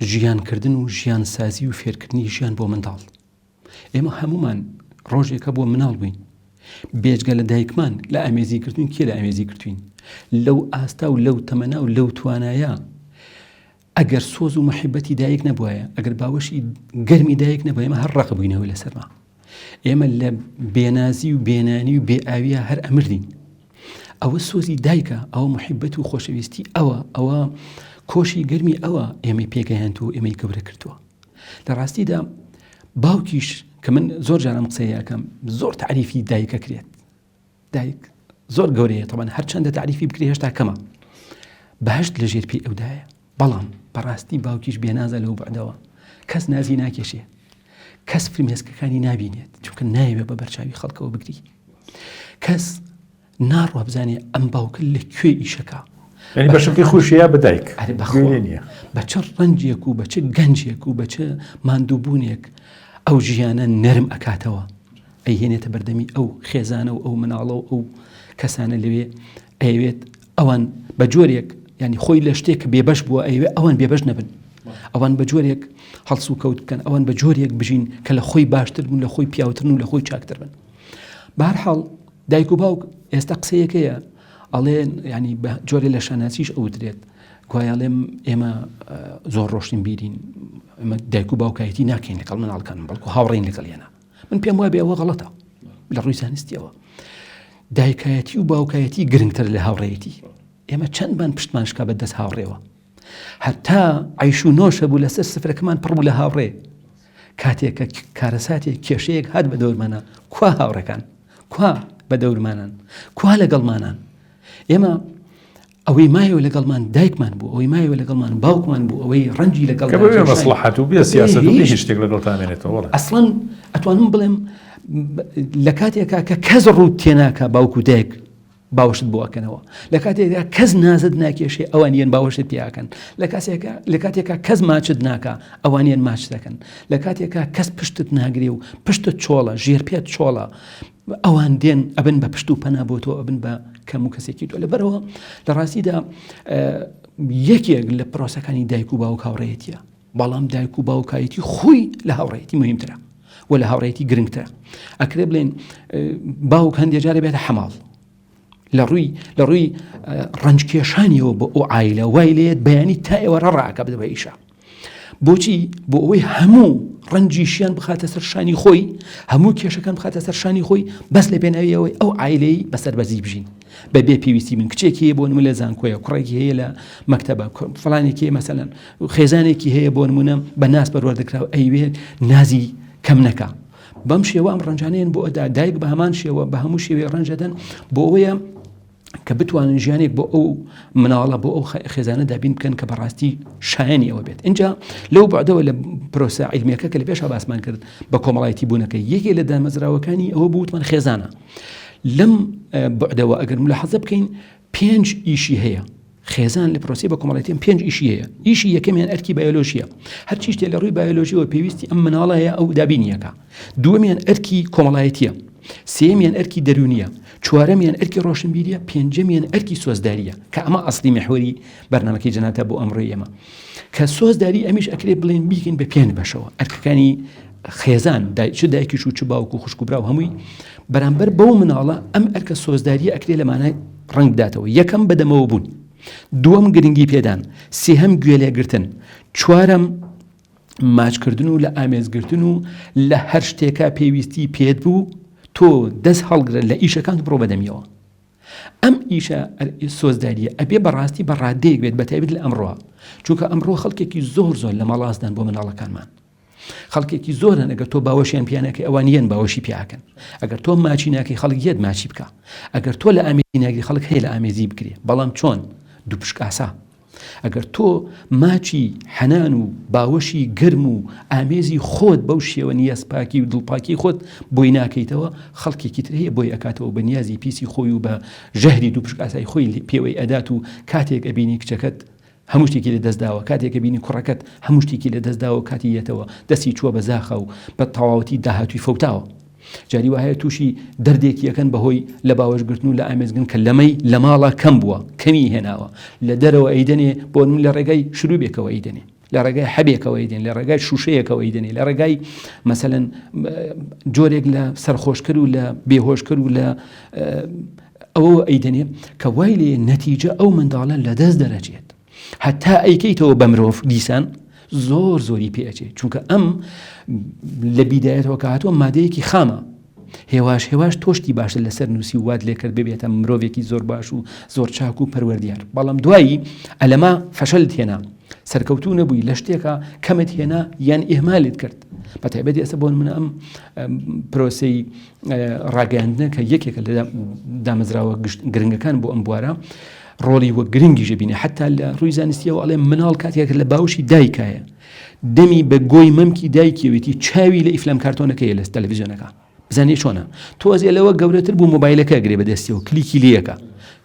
ژیانکردن و ژیانسازی و فێرکردنی ژیان بۆ منداڵ ئێمە هەمومان ڕۆژێک هەبووە مناڵ بووین بێجگە لە دایکمان لە ئامێزی گرتوین کێ لە ئامێزی گرتوین لەو ئاستا و لەو تەمەنا و لەو توانایە ئەگەر سۆز و محیبەتی دایک نەبوایە ئەگەر باوەشی گەرمی دایک نەبوو ئێمە هەر ڕق بووینەوە لەسەرما ئێمە لە بێنازی و بێنانی و بێئاویە هەر ئەمردین ئەوە سۆزی دایکە ئەوە محیبەت و خۆشەویستی ئەوە ئەوە کۆشی گەرمی ئەوە ئێمەی پێگەیان و ئێمەی گەورە کردووە لە ڕاستیدا باوکیش کە من زۆر جارم قسەیەکەم زۆر تعریفی دایکە کرێت دایک زۆر گەورەیە تەمان هەرچەندە تعریفی بکرێ هێشتا کەمە بەهشت لە ژێر پێی ئەودایە بەڵام بەڕاستی باوکیش بێنازە لەو بەدەوە کەس نازی ناکێشێ کەس فرمێسکەکانی نابینێت چونکە نایەوێت بە بەرچاوی خەڵکەوە بگری کەس ناڕوا بزانێ ئەم باوکە لە کوێ ئیشەکە یعنی بەشەکەی خۆشی یا بە دایک ئەرێ بەخۆ نییە بە چ ڕەنجێک و بە چ گەنجێک و بە چ ماندووبوونێک ئەو ژیانە نەرم ئەکاتەوە ئەیهێنێتە بەردەمی ئەو خێزانە و ئەو مناڵە و ئەو کەسانە لەوێ ئەیەوێت ئەوان بە جۆرێک ینی خۆی لە شتێک کە بێبەش بووە ئەیەوێ ئەوان بێبەش نەبن ئەوان بە جۆرێک هەڵس و کەوت بکەن ئەوان بە جۆرێک بژین کە لە خۆی باشتر بوون لە خۆی پیاوترن و لە خۆی چاکتر بن بەهەرحاڵ دایک و باوک ئێستا قسەیەکەیە ئەڵێن ینی بە جۆرێ لە شانازیش ئەوترێت گوایاڵێم ئێمە زۆر ڕۆشتین بیرین ئەمە دایک و باوکایەتی ناکەین لەگەڵ مناڵکان بەڵکو هاوڕێین لەگەڵ یانە من پێم وابێ ئەوە غەڵەتە لە ڕووی زانستیەوە دایکایەتی و باوکایەتی گرنگتر لە هاوڕێیەتی ئێمە چەندمان پشتمان شکا بە دەست هاوڕێوە هەتا عیش و نۆشە بوو لەسەر سفرەکەمان پڕ بوو لە هاوڕێ کاتێک کە کارەساتێک کێشەیەک هات بە دەورمانە کوا هاوڕێکان کوا بە دەورمانان کوا لەگەڵمانان ئێمە ئەوەی مایەوە لەگەڵمان دایکمان بوو ئەوەی مایەوە لەگەڵمان باوکمان بوو ئەوەی ڕەنجی لەگەڵ کە بەبێ مەسڵەحەت و بێ سیاسەت و بێ هیچ شتێک لەگەڵتان مێنێتەوە بەڵێ. ئەسڵەن ئەتوانم بڵێم لە کاتێکا کە کەس ڕووت تێناکا باوک و دایک باوەشت بۆ ئەکەنەوە لە کاتێکدا کەس نازت ناکێشێ ئەوان یەن باوەشت پیاکەن لە کاسێکا لە کاتێکا کەس ماچت ناکا ئەوان یەن ماچ دەکەن لە کاتێکا کەس پشتت ناگرێ و پشتت چۆڵە ژێر پێت چۆڵە ئەوان دێن ئەبن بە پشت و پەنا بۆ تۆ ئەبن بە کەم و کەسێکی تۆ لەبەرەوە لە ڕاستیدا. یەکێک لە پرۆسەکانی دایک و باوک هاوڕێیەتیە بەڵام دایک و باوکایەتی خۆی لە هاوڕێیەتی مهمترە و لە هاوڕێیەتی گرنگترە ئەکرێ بڵێن باوک هەندێک جارە بێتە حەماڵ لە ڕووی لە ڕووی ڕەنجکێشانیەوە بۆ ئەو عیلە وای لێت بەیانی تا ئێوەڕە ڕاکە بدە بە ئیشە بۆچی بۆ ئەوەی هەموو ڕەنجیشیان بخاتە سەر شانی خۆی هەموو کێشەکان بخاتە سەر شانی خۆی بەس لە پێناویەوەی ئەو عیلەی بەسەر بەزی بژین بە بێ پێویستی من کچێکی هەیە بۆ نمونە لە زانکۆیە کوڕێکی هەیە لە مەکتەبە فلانێکی هەیە مەسەلەن خێزانێکی هەیە بۆ نمونە بە ناز پەروەردەکراو ئەیوێ نازی کەم نەکا بەم شێوە ئەم ڕەنجانەیان بۆ ئەدا دایک بە هەمان شێوە بە هەموو شێوەیە ڕەنجەدەن بۆ ئەوەیە کە بتوانن ژیانێک بۆ ئەو مناڵە بۆ ئەو خێزانە دابین بکەن کە بەڕاستی شایانی ئەوە بێت اینجا لەو بەعدەوە لە پرۆسە عیلمیەکە کە لە پێشا باسمان کرد بە کۆمەڵایەتی بوونەکە یەکێ لە دامەزراوەکانی ئەوە بووتمان خێزانە لەم بعدەوە ئەگەر ملاحەزە بکەین پێنج ئیشی هەیە خێزان لە پرۆسی بە کۆمەڵێتیم پێنج ئیشی هەیە ئیشی یەکەمیان ئەرکی بایۆلۆژیە هەرچی شتێ لە ڕووی بایۆلۆژیەوە پێویستی ئەم مناڵە هەیە ئەو دابینیەکە دووەمیان ئەرکی کۆمەڵایەتیە سێمیان ئەرکی دەرونیە چوارەمیان ئەرکی ڕۆشنبیریە پێنجەمیان ئەرکی سۆزداریە کە ئەمە ئەسلی محوەری بەرنمەکەی جەنابتە بۆ ئەمڕۆی ئێمە کە سۆزداری ئەمیش ئەکرێ بڵێن بیکەین بە پێنج بەشەوە ئەرکەکانی خێزان دای چ دایکیش و چ باوک و خوشک و برا و هەمووی بەرامبەر بەو مناڵە ئەم ئەرکە سۆزداریە ئەکرێ لە مانای ڕەنگ بداتەوە یەکەم بەدەمەوە بوون دووەم گرنگی پێدان سێهەم گوێ لێگرتن چوارەم ماچکردن و لە ئامێزگرتن و لە هەر شتێکا پێویستی پێت بوو تۆ دەست هەڵگرە لە ئیشەکان بڕۆ بەدەمیەوە ئەم ئیشە سۆزداریە ئەبێ بەڕاستی بە ڕادەیەک بێت بەتایبەت لە ئەمڕۆ چونکە ئەمڕۆ خەڵکێکی زۆر زۆر لە مەڵاسدان بۆ مناڵەکانمان خەڵکێکی زۆر هەن ئەگەر تۆ باوەشیان پیانەکەی ئەوان یەن باوەشی پیاکەن ئەگەر تۆ ماچی ناکەی خەڵک یەت ماچی بکە ئەگەر تۆ لە ئامێزی ناگری خەڵک هەیە لە ئامێزی بکرێ بەڵام چۆن دوو پشک ئاسا ئەگەر تۆ ماچی حەنان و باوەشی گەرم و ئامێزی خۆت بەو شێوە نیازپاکی و دڵپاکی خۆت بۆی ناکەیتەوە خەڵکێکی تر هەیە بۆی ئەکاتەوە بە نیازی پیسی خۆی و بە ژەهری دوو پشک ئاسای خۆی پێوەی ئەدات و کاتێک ئەبینی کچەکەت هەموو شتێکی لە دەست داوە کاتێک کە بینی کوڕەکەت هەموو شتێکی لە دەست داوە کاتی یەتەوە دەستی چووە بە زاخە و بە تەواوەتی داهاتووی فەوتاوە جاری وایە تووشی دەردێکی یەکەن بەهۆی لە باوەشگرتن و لە ئامێزگن کە لەمەی لە ماڵە کەم بووە کەمی هێناوە لە دەرەوە ئەیدەنێ بۆ من لە ڕێگای شروبێکەوە ئەیدەنێ لە ڕێگای حەبێکەوە ئەیدەن لە ڕێگای شوشەیەکەوە ئەیدەنێ لە ڕێگای مەسەلەن جۆرێک لە سەرخۆشکەر و لە بێهۆشکەر و لە ئەوەوە ئەیدەنێ کە وای لێ نەتیجە ئەو منداڵە لە دەست دەرەچێت هەتا ئەیکەیتەوە بە مرۆڤ دیسان زۆر زۆری پێ ئەچێت چونکە ئەم لە بیدایەتەوە کە هاتووە مادەیەکی خامە هێواش هێواش تۆشتی باشتر لەسەر نووسی و وات لێکرد ببێتە مرۆڤێکی زۆر باش و زۆر چاک و پەروەردیار بەڵام دوایی ئەلەما فەشەلت هێنا سەرکەوتوو نەبووی لە شتێکە کەمت هێنا یان ئیهمالت کرد بە تایبەتی ئێستا بۆ نمونە ئەم پرۆسەی ڕاگەیاندنە کە یەکێکە لە دامەزراوە گرنگەکان بۆ ئەم بوارە ڕۆڵی وە گرنگیش بینێ حتا لە ڕووی زانستیەوە ئەڵێ مناڵ کاتێک لە باوشی دایکایە دەمی بە گۆی مەمکی دایکیەوێتی چاوی لە ئیفلام کارتۆنەکەی لە تەلەڤیزیۆنەکە بزانێ چۆنە تۆزێ لەوە گەورەتر بوو مۆبایلەکە گرێ بەدەستیەوە کلیکی لەکە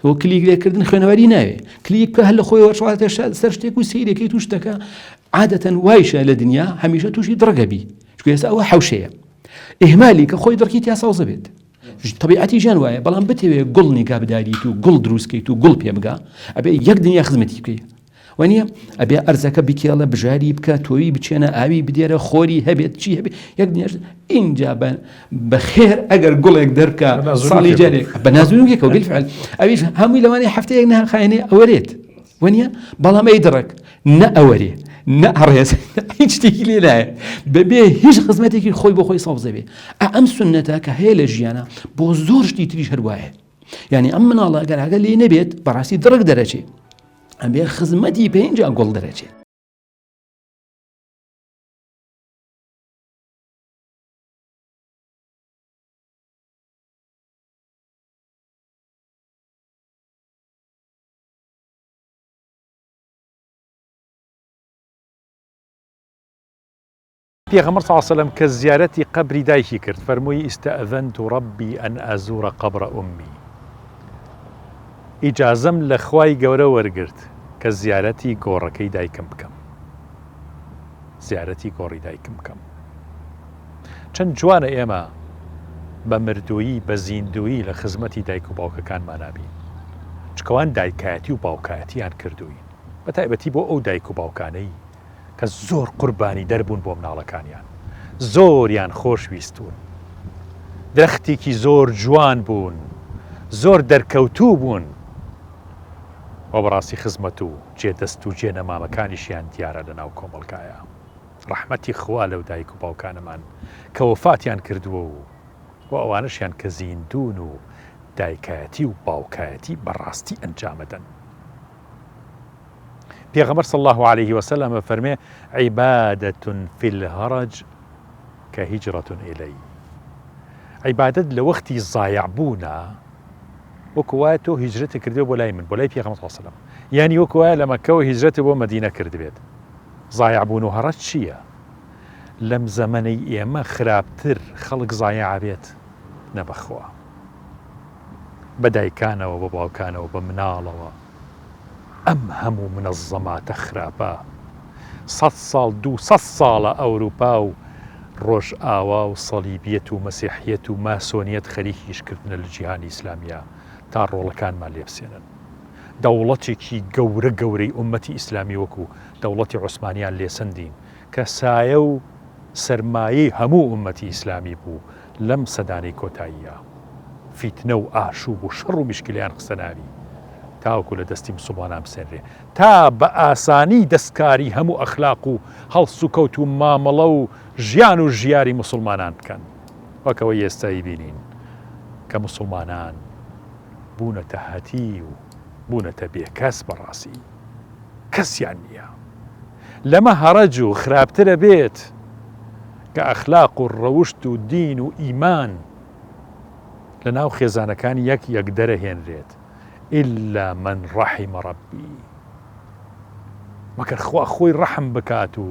تۆ کلیک لێکردن خوێنەوەری ناوێ کلیک بکە هەر لە خۆی وەرشاتە سەر شتێک و سەیرەکەی توش شتەکە عادەتەن وایشە لە دنیا هەمیشە تووشی دڕگە بی چونکە ئێستا ئەوە حوشەیە ئیهمالی کە خۆی دڕکی تیا سەوزە بێت طبیعەتی ژیان وایە بەڵام بتەوێ گوڵ نیگا بداریت و گوڵ دروستکەیت و گوڵ پێ بگا ئەبێ یەک دنیا خزمەتی بکەیت وانە ئەبێ ئەرزەکە بکێڵە بژاری بکە تۆوی بچێنە ئاوی بدێرە خۆری هەبێت چی هەبێت یەک دنیاش اینجا بە بەخێر ئەگەر گوڵێک دەرکە ساڵی جارێک بە نازونێکەوە بالفعل ئەویش هەمووی لەوانەیە هەفتەیەک ناخایێنێ ئەوەرێت وەنیە بەڵام ئەی دڕک نە ئەوەرێ نە ئەڕێز هیچ شتێکی لێ نایە بەبێ هیچ خزمەتێکی خۆی بۆ خۆی سەوزە بێ ئەم سنەتە کە هەیە لە ژیانە بۆ زۆر شتی تریش هەروایە یعنی ئەم مناڵە ئەگەر ئاگە لێ نەبێت بەڕاستی دڕک دەرەچێ ئەبێ خزمەتی پێنج گوڵ دەرەچێت. پێغەمبەر صلی اللە علیە وسلم کە زیارەتی قەبری دایکی کرد فەرمووی استأذنت ربی ان ازور قبر امی ئیجازەم لە خوای گەورە وەرگرت کە زیارەتی گۆڕەکەی دایکم بکەم زیارەتی گۆڕی دایکم بکەم چەند جوانە ئێمە بە مردوویی بە زیندوویی لە خزمەتی دایک و باوکەکانمانا بین چکەوان دایکایەتی و باوکایەتیان کردووین. بە تایبەتی بۆ ئەو دایک و باوکانەی کە زۆر قوربانی دەر بوون بۆ مناڵەکانیان زۆریان خۆش ویستوون درەختێکی زۆر جوان بوون زۆر دەرکەوتوو بوون و بەڕاستی خزمەت و جێ دەست و جێ نەمامەکانیشیان دیارە لە ناو کۆمەڵگایە ڕەحمەتی خوا لەو دایک و باوکانەمان کە وەفاتیان کردووە و و ئەوانەشیان کە زیندوون و دایکایەتی و باوکایەتی بەڕاستی ئەنجامەدەن. پێغەمبەر صلی اللە علیه وسلم ئەفەرمێ، عبادە فی الهرج کهجرە الی، عیبادەت لە وەختی زایع بوونا وەکو وایە تۆ هیجرەتت کردبێت بۆ لای من، بۆ لای پێغەمبەر صلی اللە علیه وسلم، یانی وەکو وایە لە مەککەوە هیجرەتت بۆ مەدینە کردبێت. زایع بوون و هەڕەج چییە؟ لەم زەمەنەی ئێمە خراپتر خەڵک زایع ئەبێت؟ نە بەخوا. بە دایکانەوە بە باوکانەوە بە مناڵەوە ئەم هەموو منەزەماتە خراپە سەد ساڵ دووسەد ساڵە ئەوروپا و ڕۆژئاوا و سەلیبیەت و مەسیحیەت و ماسۆنیەت خەریکی ئیشکردنە لە جیهانی ئیسلامیە تا ڕۆڵەکانمان لێ بسێنن دەوڵەتێکی گەورە گەورەی ئومەتی ئیسلامی وەکو دەوڵەتی عوسمانیان لێسەندین کە سایە و سەرمایەی هەموو ئومەتی ئیسلامی بوو لەم سەدانەی کۆتاییا فیتنە و ئاشوب و شەڕ و میشکیلەیان خستە ناوی تاوەکو لە دەستی مسوڵمانان بسێنرێ تا بە ئاسانی دەستکاری هەموو ئەخلاق و هەڵسوکەوت و مامەڵە و ژیان و ژیاری مسوڵمانان بکەن وەک ئەوەی ئێستا ئەیبینین کە مسوڵمانان بوونەتە هەتیو بوونەتە بێکەس بەڕاستی کەسیان نییە لەمە هەڕەج و خراپترە بێت کە ئەخلاق و ڕەوشت و دین و ئیمان لە ناو خێزانەکان یەک یەک دەرەهێنرێت إلا من رحم ربی مەگەر خوا خۆی ڕەحم بکات و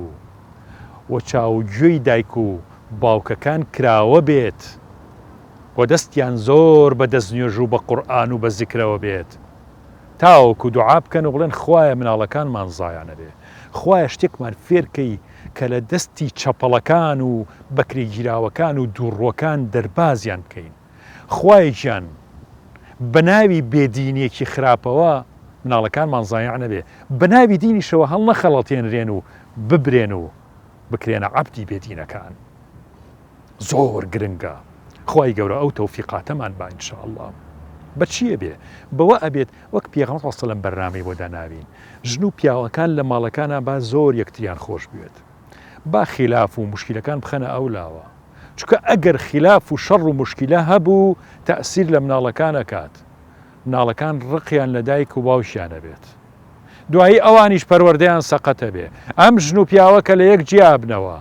و چاو و گوێی دایک و باوکەکان کراوە بێت و دەستیان زۆر بە دەستنوێژ و بە قورئان و بە زیکرەوە بێت تاوەکو دوعا بکەن و بڵێن خوایە مناڵەکانمان زایە نەبێ، خوایە شتێکمان فێرکەی کە لە دەستی چەپەڵەکان و بەکرێگیراوەکان و دووڕووەکان دەربازیان بکەین، خوایە گیان بە ناوی بێدینیەکی خراپەوە مناڵەکانمان زایع نەبێ، بە ناوی دینیشەوە هەڵنەخەڵەتێنرێن و ببرێن و بکرێنە عەبدی بێدینەکان. زۆر گرنگە خوای گەورە ئەو تەوفیقاتەمان با ان شاء اللە بە چی ئەبێ بەوە ئەبێت وەک پێغەمبەر صلی اللە علیه و سلم بەرنامەی بۆ داناوین ژن و پیاوەکان لە ماڵەکانا با زۆر یەکتریان خۆش بوێت با خیلاف و موشکیلەکان بخەنە ئەو لاوە چونکە ئەگەر خیلاف و شەڕ و موشکیلە هەبوو تەئسیر لە مناڵەکان ئەکات مناڵەکان ڕقیان لە دایک و باوکیان ئەبێت دوایی ئەوانیش پەروەردەیان سەقەتە بێ ئەم ژن و پیاوە کە لە یەک جیابنەوە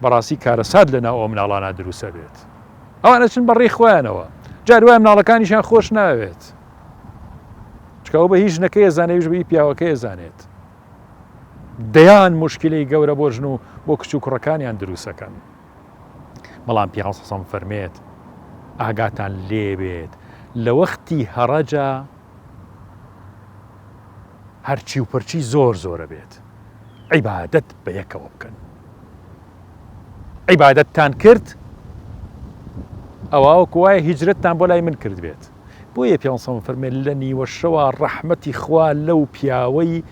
بەڕاستی کارەسات لە ناو ئەو مناڵانە دروست ئەبێت ئەوان ئەچن بە ڕێی خۆیانەوە جار وایە مناڵەکانیشیان خۆش ناوێت چکە ئەو بە هیچ ژنەکەی ئەزانێت ئەویش بە هی پیاوەکەی ئەزانێت دەیان مشکلەی گەورە بۆ ژن و بۆ کچ و کوڕەکانیان دروستەکەن بەڵام پێغەمبەر صلی فەرمێت ئاگاتان لێبێت لە وەختی هەڕەجە هەرچی و پرچی زۆر زۆرە بێت عیبادەت بە یەکەوە بکەن عیبادەتتان کرد ئەوە وەکو وایە هیجرەتتان بۆ لای من کرد بێت بۆیە پێ فەرمێ لە نیوەشەوە ڕەحمەتی خوا لەو پیاوەی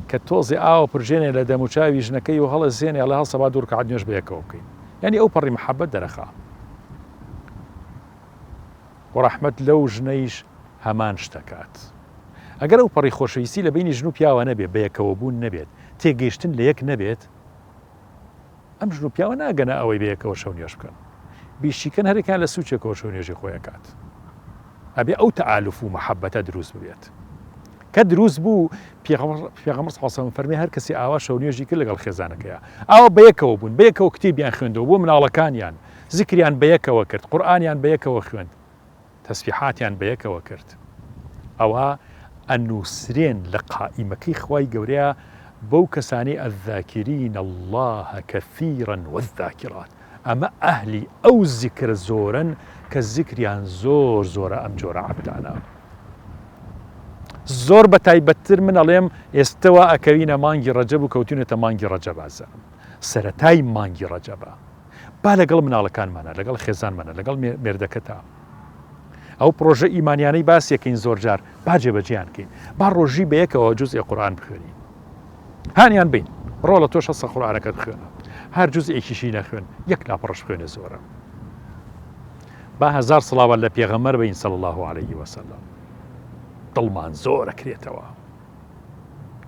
کە تۆزێ ئاوە پرژێنێ لە دەموچاوی ژنەکەی و هەڵەسێنێ ئەڵێ هەڵسە با دوو ڕکعەت نوێژ بە یەکەوە بکەین یعنی ئەو پەڕی محەبەت دەرەخا و ڕەحمەت لەو ژنەیش هەمان شتەکات ئەگەر ئەو پەڕی خۆشەویستی لە بەینی ژن و پیاوە نەبێت، بەیەکەوەبوون نەبێت، تێگەیشتن لە یەک نەبێت، ئەم ژن و پیاوە ناگەنە ئەوەی بەیەکەوە شەو نوێژ بکەن. بیشیکەن هەرێکیان لە سوچێکەوە شەو نوێژی خۆی ئەکات. ئەبێ ئەو تەئالوف و مەحەبەتە دروست ببێت. کە دروست بوو، پێغەمبەر صلی اللە علیه و سلم فەرمی هەر کەسی ئاوا شەو نوێژی کرد لەگەڵ خێزانەکەیا، ئاوا بەیەکەوە بوون، بەیەکەوە کتێبیان خوێندەوە بۆ مناڵەکانیان، زیکریان بەیەکەوە کرد، قورئانیان بەیەکەوە خوێند، تەسبیحاتیان بەیەکەوە کرد ئەوا ئەنوسرێن لە قائیمەکەی خوای گەورەیا بەو کەسانەی الذاکرین اللە کثیرا والذاکرات ئەمە ئەهلی ئەو زیکرە زۆرەن کە زیکریان زۆر زۆرە ئەم جۆرە عەبدانە زۆر بە تایبەتتر من ئەڵێم ئێستەوە ئەکەوینە مانگی ڕەجەب و کەوتونەتە مانگی ڕەجەب ئازام سەرەتای مانگی ڕەجەبە با لەگەڵ مناڵەکانمانە لەگەڵ خێزانمانە لەگەڵ مێردەکەتا. ئەو پڕۆژە ئیمانیانەی باسیەکەین زۆر جار با جێبەجێیان کەین. با ڕۆژی بەیەکەوە جوزئێ قورئان بخوێنین. هانیان بەین. ڕۆڵە تۆش هەستە قورئانەکەت بخوێنە. هەر جوزئێکیشی نەخوێن یەک لاپەڕەش بخوێنە زۆرە. با هەزار سڵاوات لە پێغەمبەر بەین صلی اللە علیه وسلم. دڵمان زۆر ئەکرێتەوە.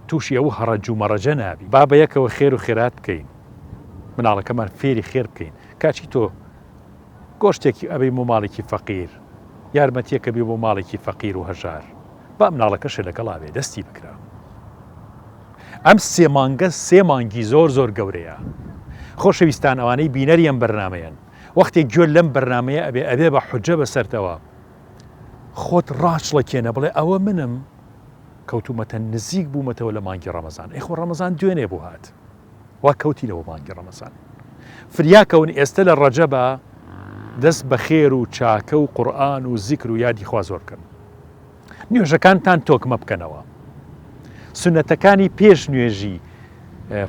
تووشی ئەو هەڕەج و مەڕەجە نابی. با بەیەکەوە خێر و خێرات بکەین. مناڵەکەمان فێری خێر بکەین. کاچی تۆ گۆشتێکی ئەبەی بۆ ماڵێکی فەقیر، یارمەتیەک ئەبی بۆ ماڵێکی فەقیر و هەژار، با مناڵەکەشت لەگەڵا بێ دەستی بگرە. ئەم سێ مانگە سێ مانگی زۆر زۆر گەورەیە. خۆشەویستان ئەوانەی بینەری ئەم بەرنامەیەن، وەختێک گوێت لەم بەرنامەیە ئەبێ ئەبێ بە حوجە بەسەرتەوە، خۆت ڕاچڵەکێنە بڵێ ئەوە منم کەوتومەتە نزیک بوومەتەوە لە مانگی ڕەمەزان، ئەی خۆ ڕەمەزان دوێنێ بوو هات. وا کەوتینەوە مانگی ڕەمەزان فریا کەون ئێستە لە ڕەجەبا دەست بە خێر و چاکە و قورئان و زیکر و یادی خوا زۆر بکەن نوێژەکانتان تۆکمە بکەنەوە سونەتەکانی پێش نوێژی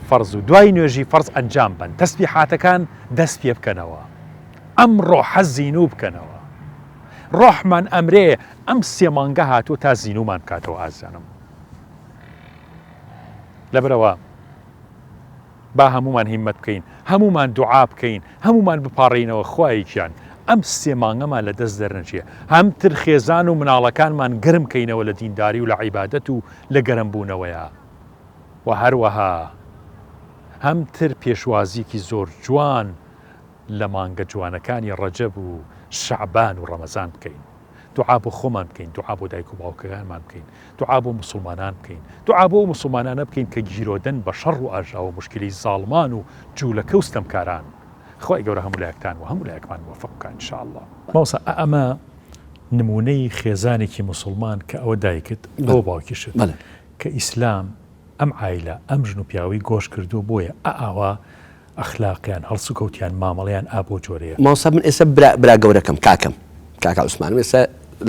فەرز و دوای نوێژی فەرز ئەنجام بن تەسبیحاتەکان دەست پێ بکەنەوە ئەم ڕۆحە زینوو بکەنەوە ڕۆحمان ئەمرێ ئەم سێ مانگە هاتووە تا زینومان بکاتەوە ئازیزانم لەبەرئەوە با هەموومان هیمەت بکەین، هەموومان دوعا بکەین، هەموومان بپاڕێینەوە خوایە گیان ئەم سێ مانگەمان لە دەست دەرنەچێ، هەمتر خێزان و مناڵەکانمان گەرم کەینەوە لە دینداری و لە عیبادەت و لە گەرم بوونەوەیا و هەروەها هەمتر پێشوازیەکی زۆر جوان لە مانگە جوانەکانی ڕەجەب و شەعبان و ڕەمەزان بکەین. دوعا بۆ خۆمان بکەین، دوعا بۆ دایک و باوکەکانمان بکەین، دوعا بۆ موسڵمانان بکەین، دوعا بۆ ئەو موسڵمانانە بکەین کە گیرۆدەن بە شەڕ و ئاژاوە و موشکیلەی زاڵمان و جوولەکە و ستەمکاران. خوای گەورە هەموو لایەکتان و هەموو لایەکمان موەفەق بکا ان شاء اللە. مامۆستا ئا ئەمە نمونەی خێزانێکی موسڵمان کە ئەوە دایکت ئەوە باوکیشت کە ئیسلام ئەم عایلە ئەم ژن و پیاوەی گۆش کردووە بۆیە ئا ئاوا ئەخلاقیان، هەڵسوکەوتیان، مامەڵەیان ئا بەو جۆرەیە. مامۆستا من ئێستا برا برا گەورەکەم کاکەم کاکە عوسمانم ئێستا